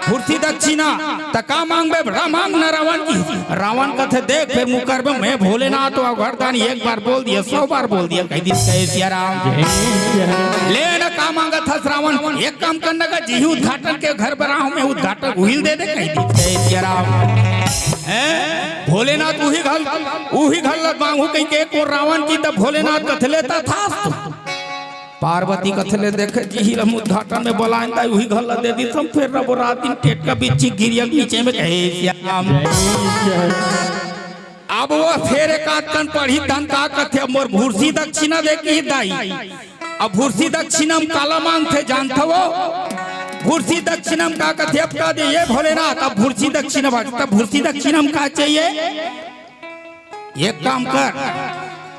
भुरसी दक्षिणा, त का मांगबे? रा-, मांग न रावण की। रावण कथे, देख, फेर मुकरबे, मैं भोलेनाथ अउ घरदानी, एक बार बोल दिया, सौ बार बोल दिया, कहि दिस, जय सिया राम। ले न, का मांगत हस रावण? एक काम कर न गा, जिही उद्घाटन के घर बर आहूँ मैं, उद्घाटन उही ल दे दे, कहि दिस, जय सिया राम। हैं? भोलेनाथ उही घर, उही घर ला मांगहूँ कहिके, एक ओर रावण की, त भोलेनाथ कथे, ले तथास्तु। पार्वती कथे, ले देखे, जिही ल हम उद्घाटन में बलाएन, त उही घर ला दे दिस, हम फेर रबो रात दिन टेटका बिच्छी गिरिया के नीचे में, कहे श्याम। अब वो फेर एक आध कन पढ़ही तहन का कथे, अब मोर भुरसी दक्षिणा दे कहिस दाई। अब भुरसी दक्षिणा म काला मांगथे जानथव वो? भुरसी दक्षिणा म का कथे, अब का दे ये भोलेनाथ, अब भुरसी दक्षिणा मांग, त भुरसी दक्षिणा म का चाहिए? एक काम कर,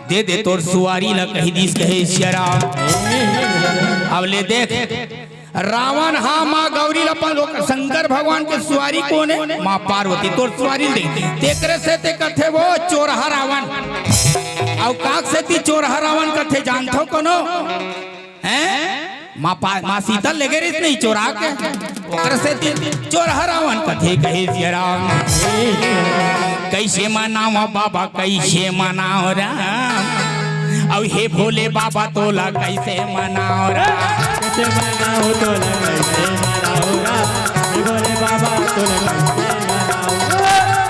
दे दे तोर सुवारी ला, कहि दिस, कहे सिया राम। अब ले देख, रावण हा माँ गौरी ला अपन लोक, शंकर भगवान के सुवारी कोन हे? माँ पार्वती, तोर सुवारी ल दे। तेकरे सेती कथे वो चोरहा रावण। अउ काक सेती चोरहा रावण कथे जानथव कोनो? हैं? माँ पा-, माँ सीता लेगे रहिस नहीं चोरा के, ओकर सेती चोरहा रावण कथे, कहे सिया राम। कइसे मनावँ बाबा, कइसे मनावँ राम, अउ हे भोले बाबा तोला कइसे मनावँ राम। कइसे मनावँ तोला, कइसे मनावँ राम, हे भोले बाबा तोला कइसे मनावँ,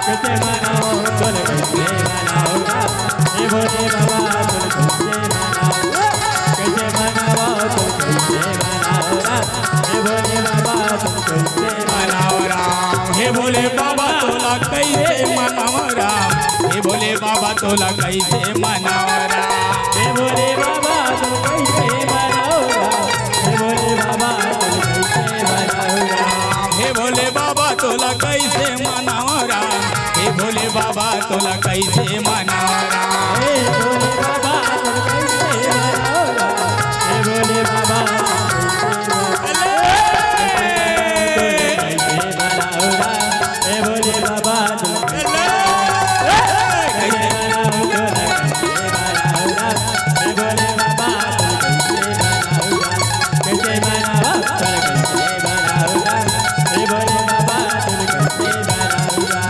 कइसे मनावँ तोला, कइसे मनावँ राम, हे भोले बाबा तोला कइसे मनावँ। कइसे मनावँ तोला, कइसे मनावँ राम, हे भोले बाबा तोला कइसे मनावँ राम। हे भोले बाबा तोला कइसे मनावँ राम, हे भोले बाबा तोला कइसे मनावँ राम। हे भोले बाबा तोला कइसे मनावँ राम, हे भोले बाबा तोला कइसे मनावँ राम। हे भोले बाबा तोला कइसे मनावँ राम, हे भोले बाबा तोला कइसे मनावँ राम। हे भोले बाबा तोला कइसे मनावँ राम, हे भोले बाबा तोला कइसे मनावँ राम।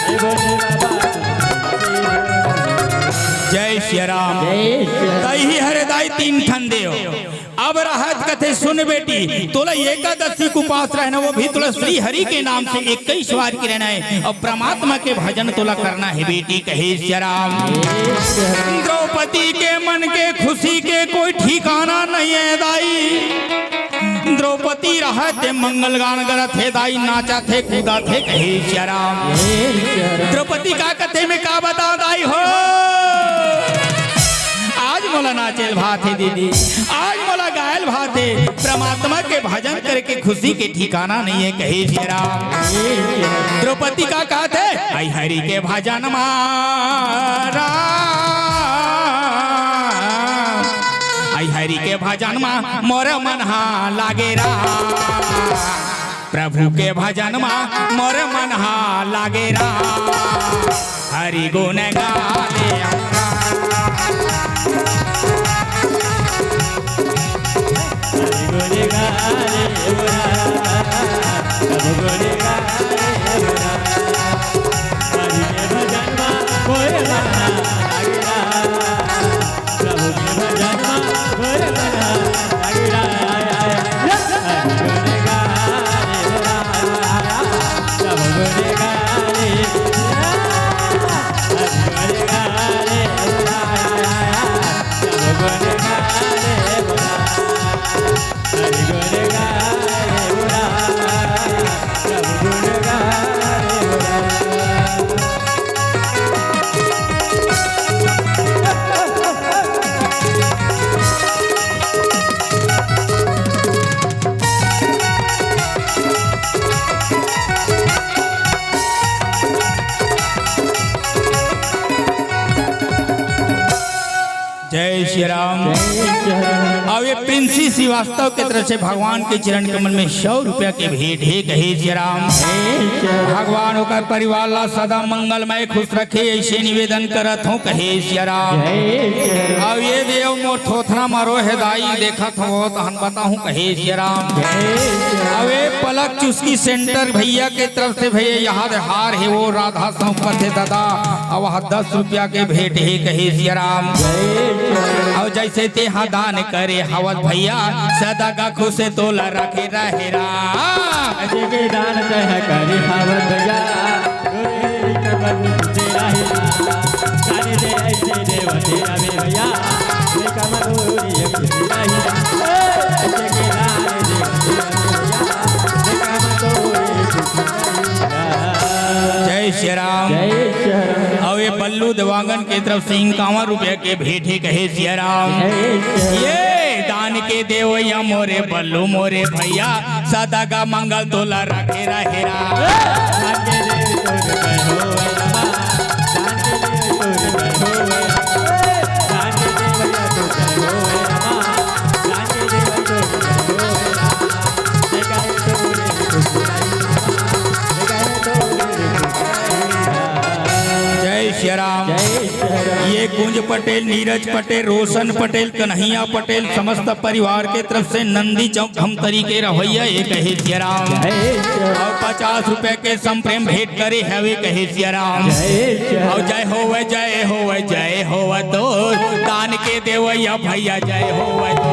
हे भोले बाबा तोला जय सिया राम। जय सिया राम। तइही हरे दाई तीन ठन देव। अब रहत कथे, सुन बेटी, तोला एकादशी के उपास रहना, वो भी तोला श्री हरि के नाम से इक्कीस बार के रहना हे, अउ परमात्मा के भजन तोला करना हे बेटी, कहे सिया राम। द्रौपदी के मन के खुशी के कोई ठिकाना नहीं हे दाई। द्रौपदी रहत हे, मंगल गान करत हे दाई, नाचत हे, कूदत हे, कहे सिया राम। द्रौपदी का कथे में का बता दाई हो, आज मोला नाचेल भात हे दीदी, आज मोला गायल भात हे, परमात्मा के भजन करके खुशी के ठिकाना नहीं है, कहे सिया राम। द्रौपदी का कहत हे, आई हरि के भजन मा राम, आई हरि के भजन मा मोर मन हा लागे राम, प्रभु के भजन मा मोर मन हा लागे राम, हरि गुण गाले। जय श्री राम। जय श्री राम। अब ये प्रिंसी श्रीवास्तव के तरफ से भगवान के चरण कमल में सौ रुपया के भेंट हे, कहे श्री राम। जय श्री राम। भगवान ओकर परिवार ला सदा मंगलमय खुश रखे, ऐसे निवेदन करत हूँ, कहे श्री राम। जय श्री राम। अब ये देव मोर थोथना मरो हे दाई, देखत हो तहन बताहूँ, कहे श्री राम। जय श्री राम। अब ये पलक चुस्की सेंटर भैया के तरफ से भैया यहाँ दे हार हे, वो राधा सौंपत हे दादा, अब वह दस रुपया के भेंट हे, कहे सिया राम। अउ जइसे तेहा दान करे हवस भइया, सदा का खुश तोला रखे रहे राम। जइसे के दान तेहा करे हवस भइया, तोरे कमर में खुश रहे राम। दान दे अइसे देव तेरा में भइया, ये कमर तोरी खुश रहे राम। जइसे के दान दे भइया, ये कमर तोरी खुश रहे राम। जय श्री राम। जय श्री राम। अउ ये बल्लू देवांगन के तरफ से इक्यावन रुपया के भेंट हे, कहे सिया राम। जय श्री राम। ये दान के देवइया मोरे बल्लू मोरे भइया, सदा का मंगल तोला रखे रहे राम। जय श्री राम। जय श्री राम। ये कुंज पटेल, नीरज पटेल, रोशन पटेल, कन्हैया पटेल, समस्त परिवार के तरफ से नंदी चौक धमतरी के रहवइया, ये कहे श्री राम। जय श्री राम। अउ पचास रुपया के संप्रेम भेंट करे हवे, कहे श्री राम। जय श्री राम। अउ जय होवे, जय होवे, जय होवे तो दान के देवइया भइया, जय होवे तो।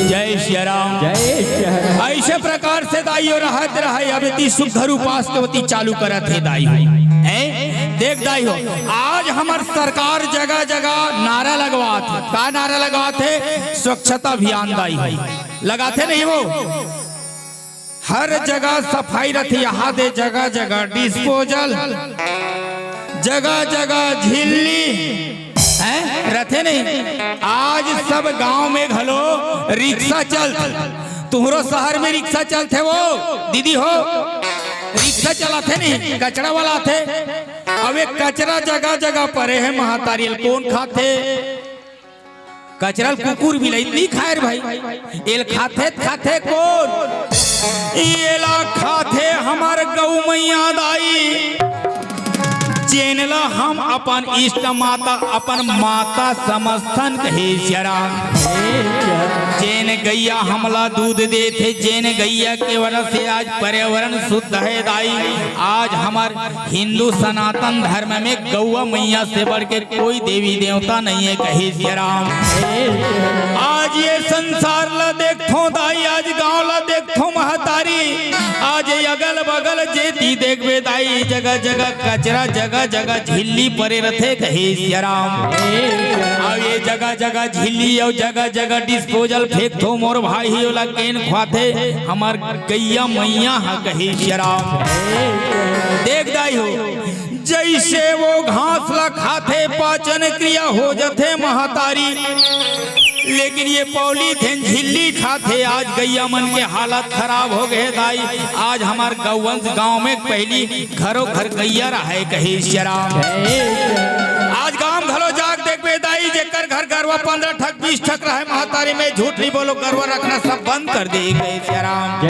जय श्री राम। जय श्री राम। अइसे प्रकार से दाइयो रहत रहे, अब एती सुग्घर उपास के ओती चालू करत हे दाई हो। हैं? देख दाई हो, आज हमर सरकार जगह जगह नारा लगवात हे। का नारा लगवात हे? स्वच्छता अभियान दाई हो। लगाथे नहीं वो? हर जगह सफाई रथे, यहाँ दे जगह जगह डिस्पोजल, जगह जगह झिल्ली, हैं? रथे नहीं। आज सब गांव में घलो रिक्शा चलत। तुहरो शहर में रिक्शा चलथे वो दीदी हो, रिक्शा चलाथे नहीं, कचरा वाला आथे। अब एक कचरा जगह जगह परे हे, महतारी ल कोन खाथे? कचरा ल कुकुर बिलई नइ खाय रे भाई, एल खाथे त खाथे कोन? एला खाथे हमर गऊ मैया दाई। जेन ला हम अपन इष्ट माता, अपन माता समझथन, कहे सियाराम। जेन गैया हमला दूध देथे, जेन गैया के वजह से आज पर्यावरण शुद्ध है दाई। आज हमर हिंदू सनातन धर्म में गौवा मैया से बढ़ के कोई देवी देवता नहीं है, कहे सियाराम। आज ये संसार ला देखथों दाई, आज गांव ला देखथों महतारी, आज ये अगल बगल जेती देखबे दाई, जगह जगह कचरा, जगह जगह झिल्ली परे रथे, कहे सियाराम। अब ये जगह जगह झिल्ली अउ जगह जगह डिस्पोजल फेंकथो मोर भाई, ओला केन खुआथे, हमर गैया मैया ह, कहे सियाराम। देख दाई हो, जैसे वो घास ला खाथे, पाचन क्रिया हो जथे महतारी, लेकिन ये पॉलीथिन झिल्ली खाथे। आज गैया मन के हालत खराब हो गए दाई। आज हमार गौवंश गांव में पहली घरों घर गैया रहे, कहे सियाराम। आज गांव घलो जाके देखबे दाई, जेकर घर गरवा पंद्रह ठक बीस ठक रहे महतारी में, झूठ नहीं बोलो, गरवा रखना सब बंद कर दे, कहे सियाराम।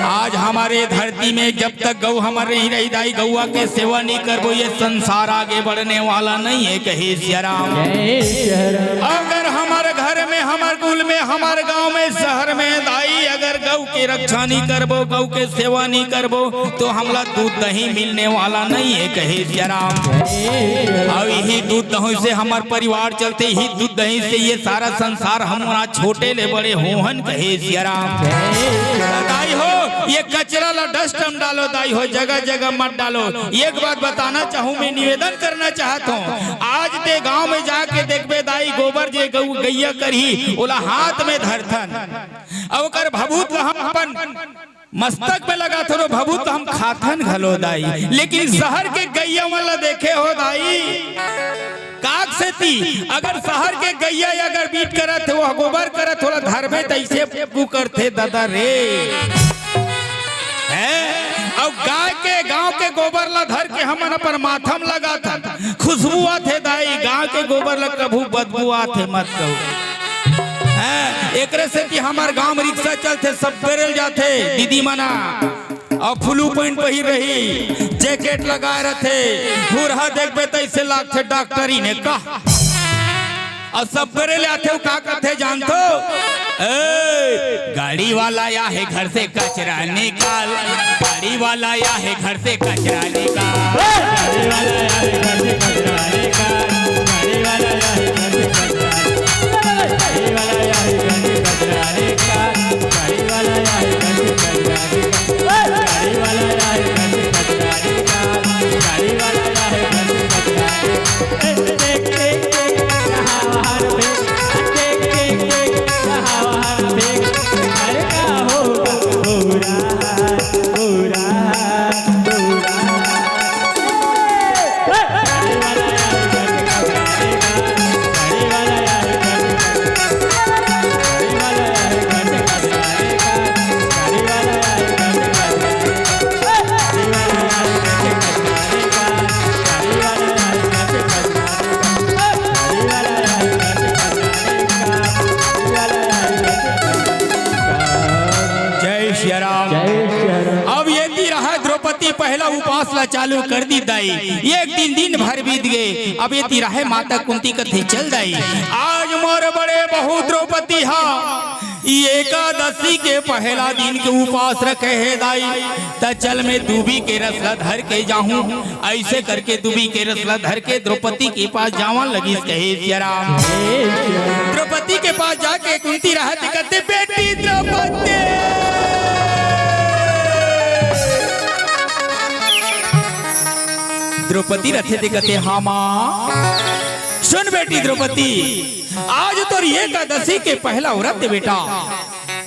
आज हमारे धरती में जब तक गौ हमर नहीं रही दाई, गौवा के सेवा नहीं करबो, ये संसार आगे बढ़ने वाला नहीं है, कहे सियाराम। अगर हमारे घर में, हमारे कुल में, हमारे गांव में, शहर में दाई, अगर गौ के रक्षा नहीं करबो, गौ के सेवा नहीं करबो, तो हमला दूध दही मिलने वाला नहीं है, कहे सियाराम। अब यही दूध दही से हमार परिवार चलथे, यही दूध दही से ये सारा संसार, हम छोटे ले बड़े होहन, कहे सियाराम। दाई हो, ये कचरा ला डस्टबिन डालो दाई हो, जगह जगह मत डालो। एक बात बताना चाहूँ, मैं निवेदन करना चाहत हूँ, आज ते गांव में जाके देखबे दाई, गोबर जे गौ गैया करही, ओला हाथ में धरथन, अउ ओकर भभूत ला हम अपन मस्तक में लगाथन, भभूत हम खाथन घलो दाई, लेकिन शहर के गैया मन ला देखे हो दाई, काक सेती अगर शहर के गैया अगर बीट करत हे, वो गोबर करत होला, धरबे तैसे बू करथे दादा रे। हैं? अउ गाय के, गांव के गोबर ला धर के हमन अपन माथा म लगाथन, खुशबू आथे दाई, गांव के गोबर ला कभू बदबू आथे मत कहू। हैं? एकरे सेती हमर गांव म रिक्शा चलथे, सब बेरेल जाथे दीदी मना। अउ फुलू पैंट पहिर रही, जैकेट लगाए रथे, हुरहा देखबे तइसे लागथे डॉक्टरी ने का। अउ सब करे ले आथे, का कथे जानथो? ए, गाड़ी वाला आया है घर से कचरा निकाल, गाड़ी वाला आया है घर से कचरा निकाल। गाड़ी वाला आया है घर से कचरा निकाल, गाड़ी वाला आया है घर से कचरा निकाल, गाड़ी वाला आया है घर से कचरा निकाल। जय सिया राम। जय सिया राम। अब ये ती रहा द्रौपदी पहला उपास ला चालू कर दी दाई। एक दिन, दिन भर बीत गए। अब ये ती रहे माता कुंती कथे चल दाई, आज मोर बड़े बहू द्रौपदी हा ई एकादशी के पहला दिन के उपास रखे हे दाई, त चल मैं दूबी के रस ला धर के जाहूं। ऐसे करके दूबी के रस ला धर के द्रौपदी के पास जावन लगिस कहे सिया राम। द्रौपदी के पास जाके कुंती रहत कथे, बेटी द्रौपदी, द्रौपदी रथे ते कथे, हाँ माँ। सुन बेटी द्रौपदी, आज तोर एकादशी के पहला व्रत बेटा,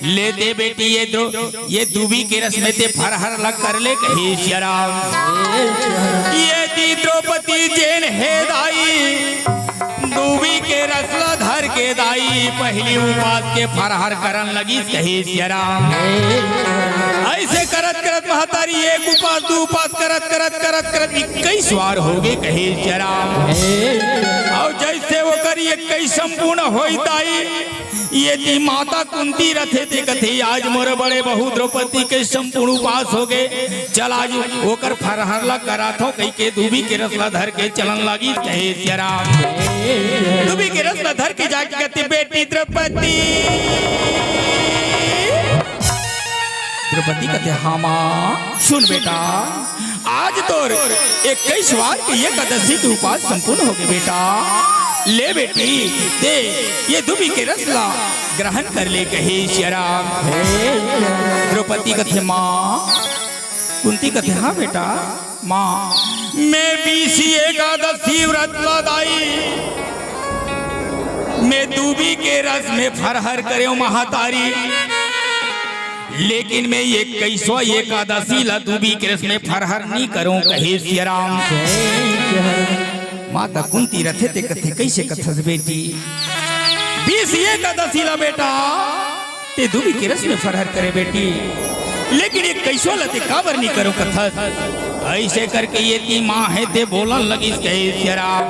ले दे बेटी ये द्रो-, ये दूबी के रस में ते फरहर लग कर ले कहे सिया राम। ये दी द्रौपदी जेन हे दाई, दूबी के रस ला धर के दाई, पहली उपास के फरहर करन लगिस कहे सिया राम। ऐसे करत करत महतारी एक उपास, दू उपास करत करत करत करत इक्कीस वार हो गए कहे सिया राम। और जैसे ओकर इक्कीस संपूर्ण होई दाई, ये ती माता कुंती रथे ते कथे, "आज मोर बड़े बहू द्रौपदी के संपूर्ण उपास हो गए, चल आज ओकर फरहर ला कराथो," कहि के दूबी के रस ला धर के चलन लागिस। कहे सिया राम, दूबी के रस ला धर के जाके कथे, "बेटी द्रौपदी।" द्रौपदी कथे, "हाँ माँ।" "सुन बेटा, आज तोर इक्कीस वार के एकादशी के उपास संपूर्ण हो गए बेटा। ले बेटी, ते ये दूबी के रस ला ग्रहण कर ले," कहे सिया राम। द्रौपदी कथे, "माँ।" कुंती कथे, "हाँ बेटा।" "माँ, मैं बीसी एकादशी व्रत ला दाई, मैं दूबी के रस में फरहर करेंव महतारी, लेकिन मैं इक्कीसवाँ एकादशी ला दूबी के रस में फरहर नी करों," कहे सिया राम। माता कुंती रथे ते कथे, "कइसे कथस बेटी? बीसी एकादशी ला बेटा ते दूबी के रस में फरहर करे बेटी, लेकिन इक्कीसवाँ ला ते काबर नी करों कथस?" अइसे करके ये ती माँ हे ते बोलन लगिस। कहे सिया राम।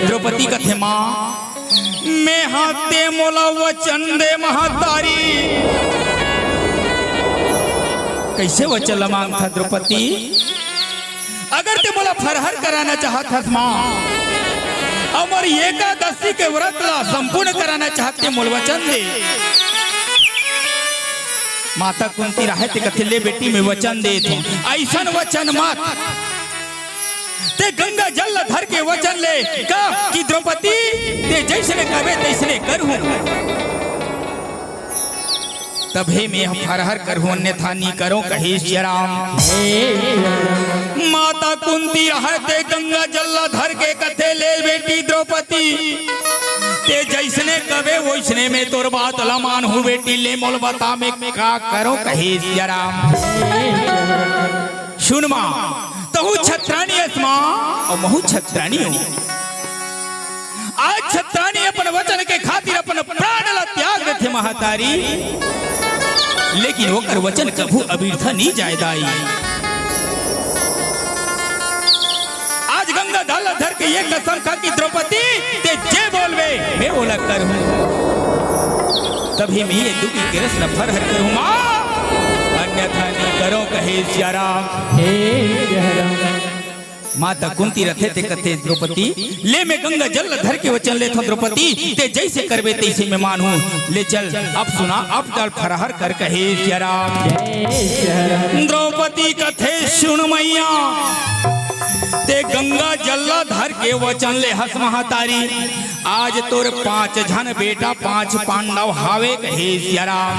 द्रौपदी कथे, "माँ, मैं हा ते मोला वचन दे महतारी।" कइसे वचन ला मांगथा द्रौपदी? "अगर ते मोला फरहर कराना चाहत हस माँ, अउ मोर एकादशी के व्रत ला संपूर्ण कराना चाहत ते मोला वचन दे।" माता कुंती रहे ते कथे, "ले बेटी, मैं वचन देत हूँ, अइसन वचन मत, ते गंगा जल ला धर के वचन ले, कह कि द्रौपदी, ते जइसने कहबे तइसने करहूँ।" तभे में फरहर करहूं, अन्यथा नी करों, कहे सिया राम। माता कुंती रहय ते गंगा जल ला धर के कथे, ले बेटी द्रौपदी, ते जइसने कबे वइसने में तोर बात ला मानहूं बेटी, ले मोल बता में का करों, कहे सिया राम। सुन माँ, तहू छत्रानी अस माँ, अउ महू छत्रानी हूँ। आज छत्रानी अपन वचन के खातिर अपन प्राण ला त्याग देथे महतारी, लेकिन ओकर वचन कभू अबिरथा नी जाय दाई। आज गंगा जल ला धर के ये कसम खा कि द्रौपदी, ते जे बोलबे, मैं ओला करहूं। तभे में ये दूबी के रस ला फरहर करहूं माँ, अन्यथा नी करों, कहे सिया राम। हे सिया राम। माता कुंती रथे ते कथे द्रौपदी, ले मैं गंगा जल धर के वचन लेथों द्रौपदी, ते जइसे करबे तइसे मैं मानहूं। ले चल, अब सुना, अब डाल फरहर कर, कहे सिया राम। जय सिया राम। द्रौपदी कथे सुन मैया, ते गंगा जल धर के वचन ले हस महतारी, आज तोर पांच झन बेटा पांच पांडव हावे, कहे सिया राम।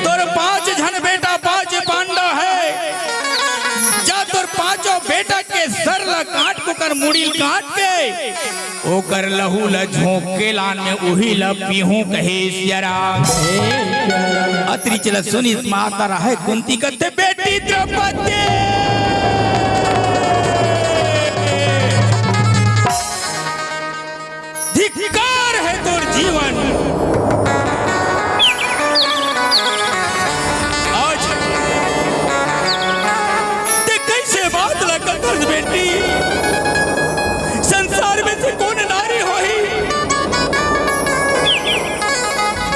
तोर पांच झन बेटा पांच पांडव हे, जा तोर पांचों बेटा के सर ला काट के ओकर मुड़ी ला काट के ओकर लहू ला झोंक के लान में उही ला पीहूं, कहे सिया राम। अतरी चला सुनिस माता रहय कुंती कथे बेटी द्रौपदी। धिक्कार हे तोर जीवन। आज ते कइसे बात ला कथस बेटी? संसार में से कोन नारी होही,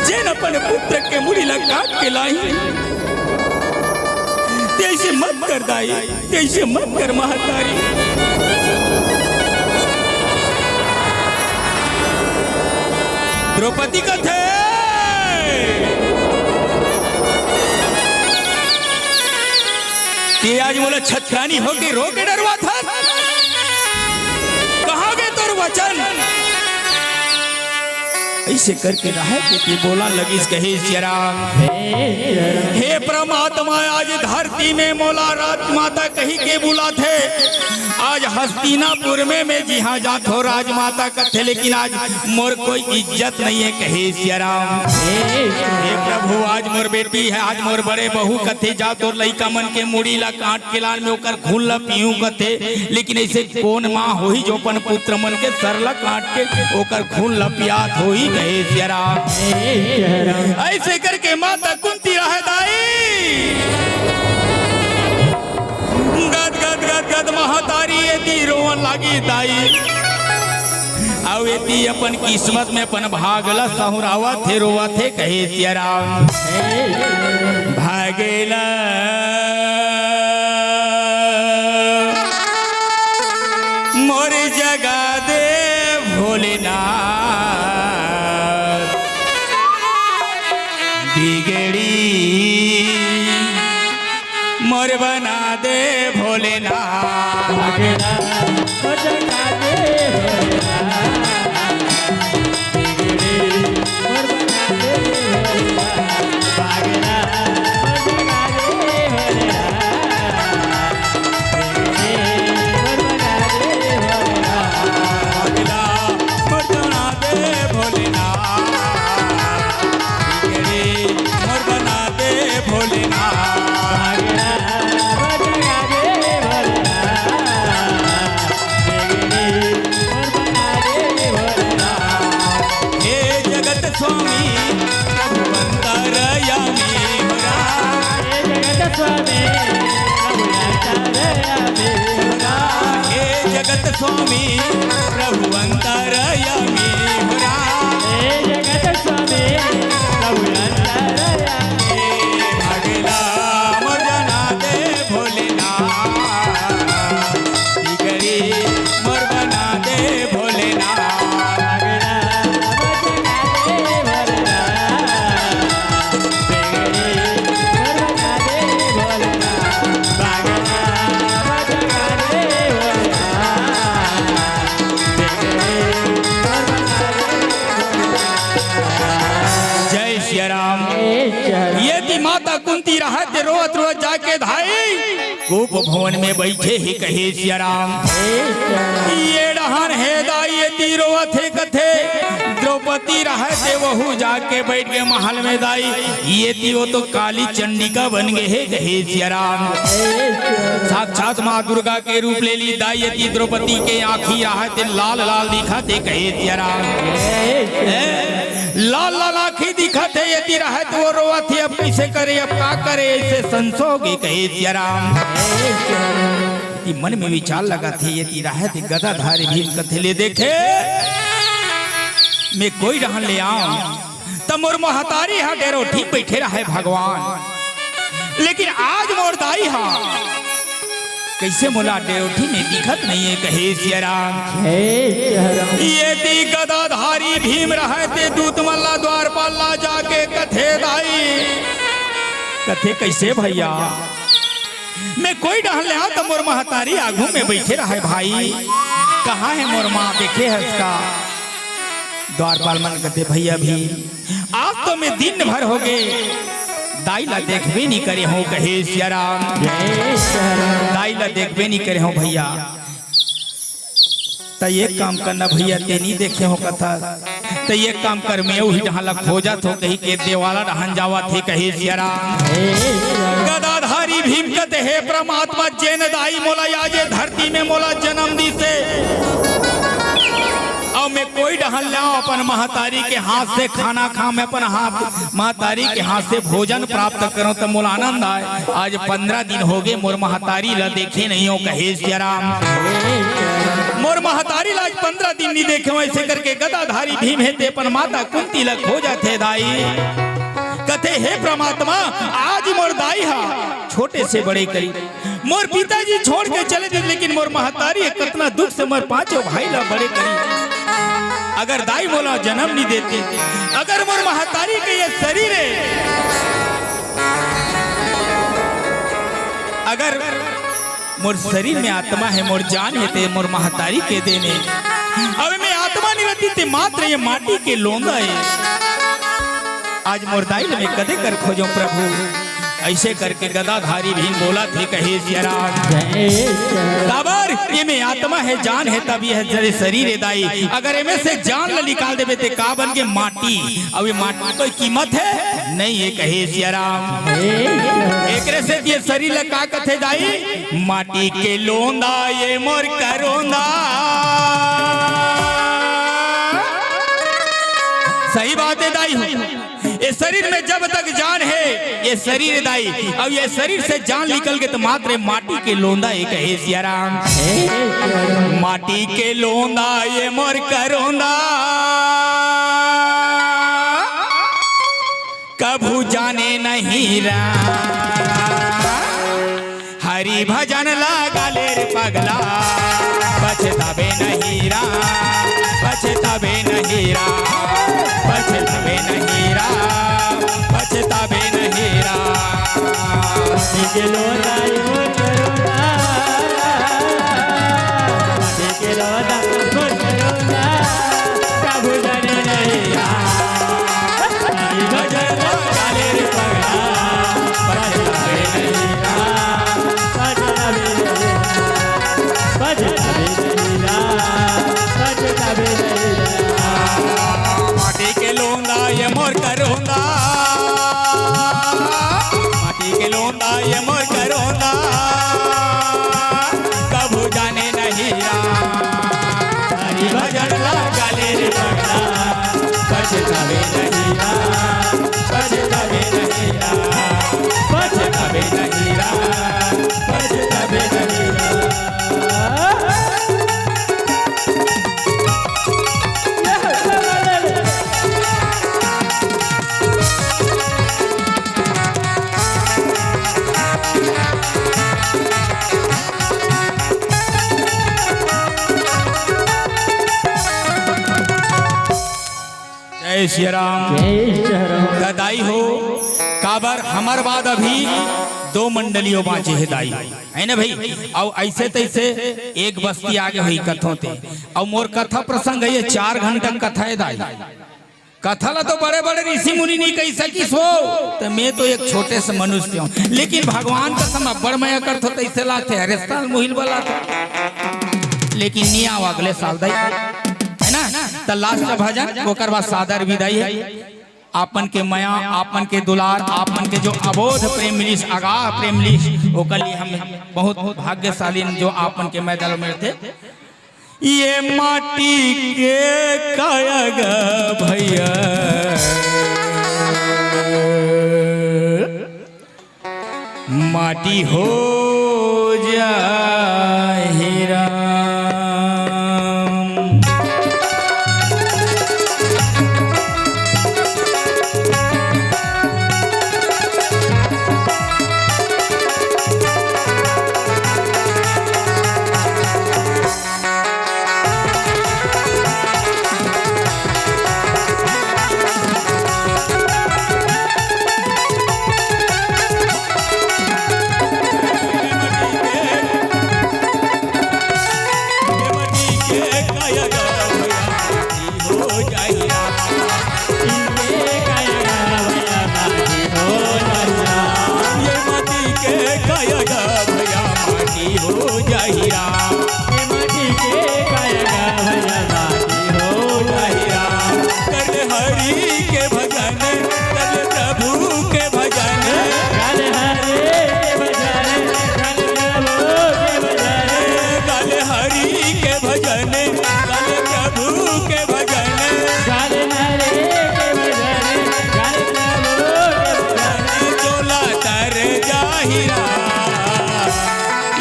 जेन अपन पुत्र के मुड़ी ला काट के लाही? ते अइसे मत कर दाई। कइसे मत कर महतारी। द्रौपदी कथे, ते आज मोला छत्रानी होके रो के डरवाथस? कहाँ गे तोर वचन? अइसे करके रहय के ते बोलन लगिस, कहे सिया राम। हे परमात्मा, आज धरती में मोला राजमाता कहि के बुलाथे। आज हस्तिनापुर में मैं जिहाँ जाथों राजमाता कथे, लेकिन आज मोर कोई इज्जत नइ हे, कहे सिया राम। हे प्रभु, आज मोर बेटी हे, आज मोर बड़े बहू कथे, जा तोर लइका मन के मुड़ी ला काट के लान में ओकर खून ला पीहूं कथे, लेकिन अइसे कोन माँ होही जो अपन पुत्र मन के सर ला काट के ओकर खून ला पियात होही, कहे सिया राम। अइसे करके माता कुंती रहय दाई, गद गद गद गद महतारी एती रोवन लागिस दाई। अउ एती अपन किस्मत में अपन भाग ला सहुरावत हे, रोवत हे, कहे सिया राम। भागेला मोर जगा दे भोलेनाथ, बिगड़ी मोर बना दे भोलेनाथ। हे जगत स्वामी प्रभु अंतरयामी हो राम। हे जगत स्वामी प्रभु अंतरयामी हो राम। हे जगत स्वामी प्रभु अंतरयामी हो राम। हे जगत स्वामी प्रभु अंतरयामी। हे भागेला मोर बना दे भोलेनाथ, बिगड़ी मोर बना दे भोलेनाथ। जय सिया राम। एती माता कुंती रहत रोवत रोवत जाके धाई कूप भवन में बइठे हे, कहे सिया राम। ए डहन हे दाई एती रोवत हे कथे, द्रौपदी रहत हे वहू जाके बइठ गे महल में दाई। एती वो तो काली चंडिका बन गे हे, कहे सिया राम। साक्षात माँ दुर्गा के रूप ले ली दाई। एती द्रौपदी के आँखी रहत हे लाल लाल दिखत हे, कहे सिया राम। ए, लाल लाल आँखी दिखत हे, एती रहत वो रोवत हे, अब कइसे करे, अब का करे, अइसे संसो गे, कहे सिया राम। एती मन में विचार लगाथे, एती रहत गदाधारी भीम कथे ले देखे, मैं कोई डहन ले आंव, त मोर महतारी हा डेरोठी बइठे रहय भगवान, लेकिन आज मोर दाई हा कइसे मोला डेरोठी में दिखत नइये, कहे सिया राम। एती गदाधारी भीम रहय ते दूत मन ला द्वारपाल ला जाके कथे दाई, कथे कइसे भइया, मैं कोई डहन ले आंव त मोर महतारी आगू में बइठे रहय भाई, कहाँ हे मोर माँ, देखे हस का? द्वारपाल मन कथे भइया भीम, आज तो मैं दिन भर हो गे दाई ला देखबे नइ करे हों, कहे सिया राम। दाई ला देखबे नइ करे हों भइया। त एक काम करना भइया, ते नइ देखे हों कथा, त एक काम कर, मैं उही डहन ला खोजत हों कहिके देवाला डहन जावत हे, कहे सिया राम। गदाधारी भीम कथे हे परमात्मा, जेन दाई मोला आज ए धरती में मोला जनम दिस हे, अउ मैं कोई डहन ले आंव, अपन महतारी के हाथ से खाना खांव, मैं अपन हाथ महतारी के हाथ से भोजन प्राप्त करंव त मोला आनंद आय। आज पंद्रह दिन हो गे मोर महतारी ला देखे नइ हों, कहे सिया राम। मोर महतारी ला आज पंद्रह दिन नइ देखे हों, अइसे करके गदाधारी भीम हे ते अपन माता कुंती ला खोजत हे दाई। कथे हे परमात्मा, आज मोर दाई हा छोटे से बड़े करी मोर पिताजी छोड़ के चले दिस, लेकिन मोर महतारी हे कतना दुख से मोर पांचों भाई ला बड़े करी। अगर दाई मोला जनम नइ देते, अगर मोर महतारी के ए शरीर हे, अगर मोर शरीर में आत्मा हे, मोर जान हे, ते मोर महतारी के देन हे, अउ मैं आत्मा नइ रहती ते मात्र ए माटी के लोंदा हे। आज मोर दाई ल मैं कदे कर खोजों प्रभु। अइसे करके गदाधारी भीम बोलत हे, कहे सिया राम। काबर एमे आत्मा हे, जान हे, तब ए शरीर हे दाई। अगर एमे से जान ल निकाल देबे ते का बन गे? माटी। अउ ए माटी कोई कीमत हे? नइ हे, कहे सिया राम। एकरे से ए शरीर ल का कथे दाई? माटी के लोंदा ए मोर करोंदा। सही बात हे दाई हो। ए शरीर में जब तक जान हे, ए शरीर दाई, अब ये शरीर से जान निकल के तो मात्र माटी के लोंदा एक हे सियाराम। माटी के लोंदा ये मोर करोंदा, कभू जाने नहीं राम। हरि भजन लगा ले रे पगला, पछताबे नहीं राम, पछताबे नहीं राम, पछताबे नहीं राम, पछताबे नहीं राम। माटी के लोंदा ये मोर करोंदा, माटी के लोंदा मोर करोंदा, कभू जाने नहीं राम। हरि भजन लगा ले रे पगला, पछताबे नहीं राम, पछताबे नहीं राम, पछताबे नहीं राम, पछताबे नहीं राम। माटी के लोंदा ये मोर करोंदा, माटी के लोंदा ये मोर करोंदा, कभू जाने नहीं राम। हरि भजन लगा ले रे पगला, पछताबे नहीं राम, पछताबे नहीं राम, पछताबे नहीं राम, पछताबे नहीं राम। जय सिया राम। जय सिया राम। त दाई हो, काबर हमर बाद अभी दो मंडलियों बाँचे हे दाई, है ना भाई? अउ ऐसे तैसे एक बस्ती आगे होही कथों ते। अउ मोर कथा प्रसंग हे, ये चार घंटा कथा हे दाई। कथा ला तो बड़े-बड़े ऋषि मुनि नइ कहि सकिस हो, त मैं तो एक छोटे से मनुष्य हूँ, लेकिन भगवान कसम अब्बड़ मया करथों, त अइसे लागथे हर साल मुहिल बलाथों, लेकिन नइ आव अगले साल दाई, है ना? त last भजन, ओकर बाद सादर विदाई हे। आपन के मया, आपन के दुलार, आपन के जो अबोध प्रेम मिलिस, अगाध प्रेम मिलिस, ओकर लिए हम बहुत भाग्यशाली हन जो आपन के मया दल मिलथे। ये माटी के काया गा भैया, माटी हो जाही राम। ये माटी के काया गा भैया, माटी हो जाही राम। ये माटी के काया गा भैया, माटी हो जाही राम। कर ले हरि के भजन, कर ले प्रभु के भजन। कर ले हरि के भजन, कर ले प्रभु के भजन। कर ले हरि के भजन, कर ले प्रभु के भजन। कर ले हरि के भजन, कर ले प्रभु के भजन। चोला तर जाही राम।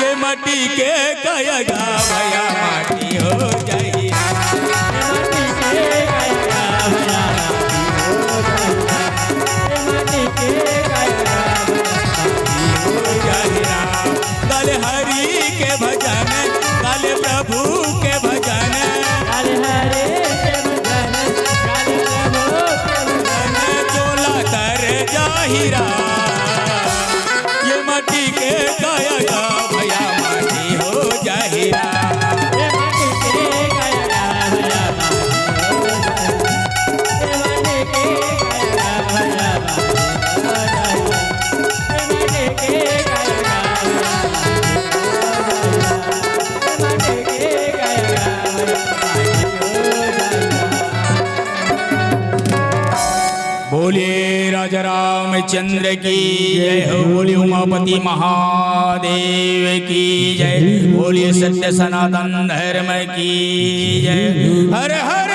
ये माटी के काया गा भैया, माटी हो जाही राम। ये माटी के काया गा भैया, माटी हो जाही राम। ये माटी के काया गा भैया, माटी हो जाही राम। कर ले हरि के भजन, कर ले प्रभु के भजन। कर ले हरि के भजन, कर ले प्रभु के भजन। चोला तर जाही राम। ये माटी के काया गा भैया, माटी हो जाही राम। ये माटी के काया गा भैया, माटी हो जाही राम। ये माटी के काया गा भैया, माटी हो जाही राम। बोलिए राजा रामचंद्र की जय हो, बोलिए उमापति महादेव की जय, बोलिए सत्य सनातन धर्म की जय। हर हर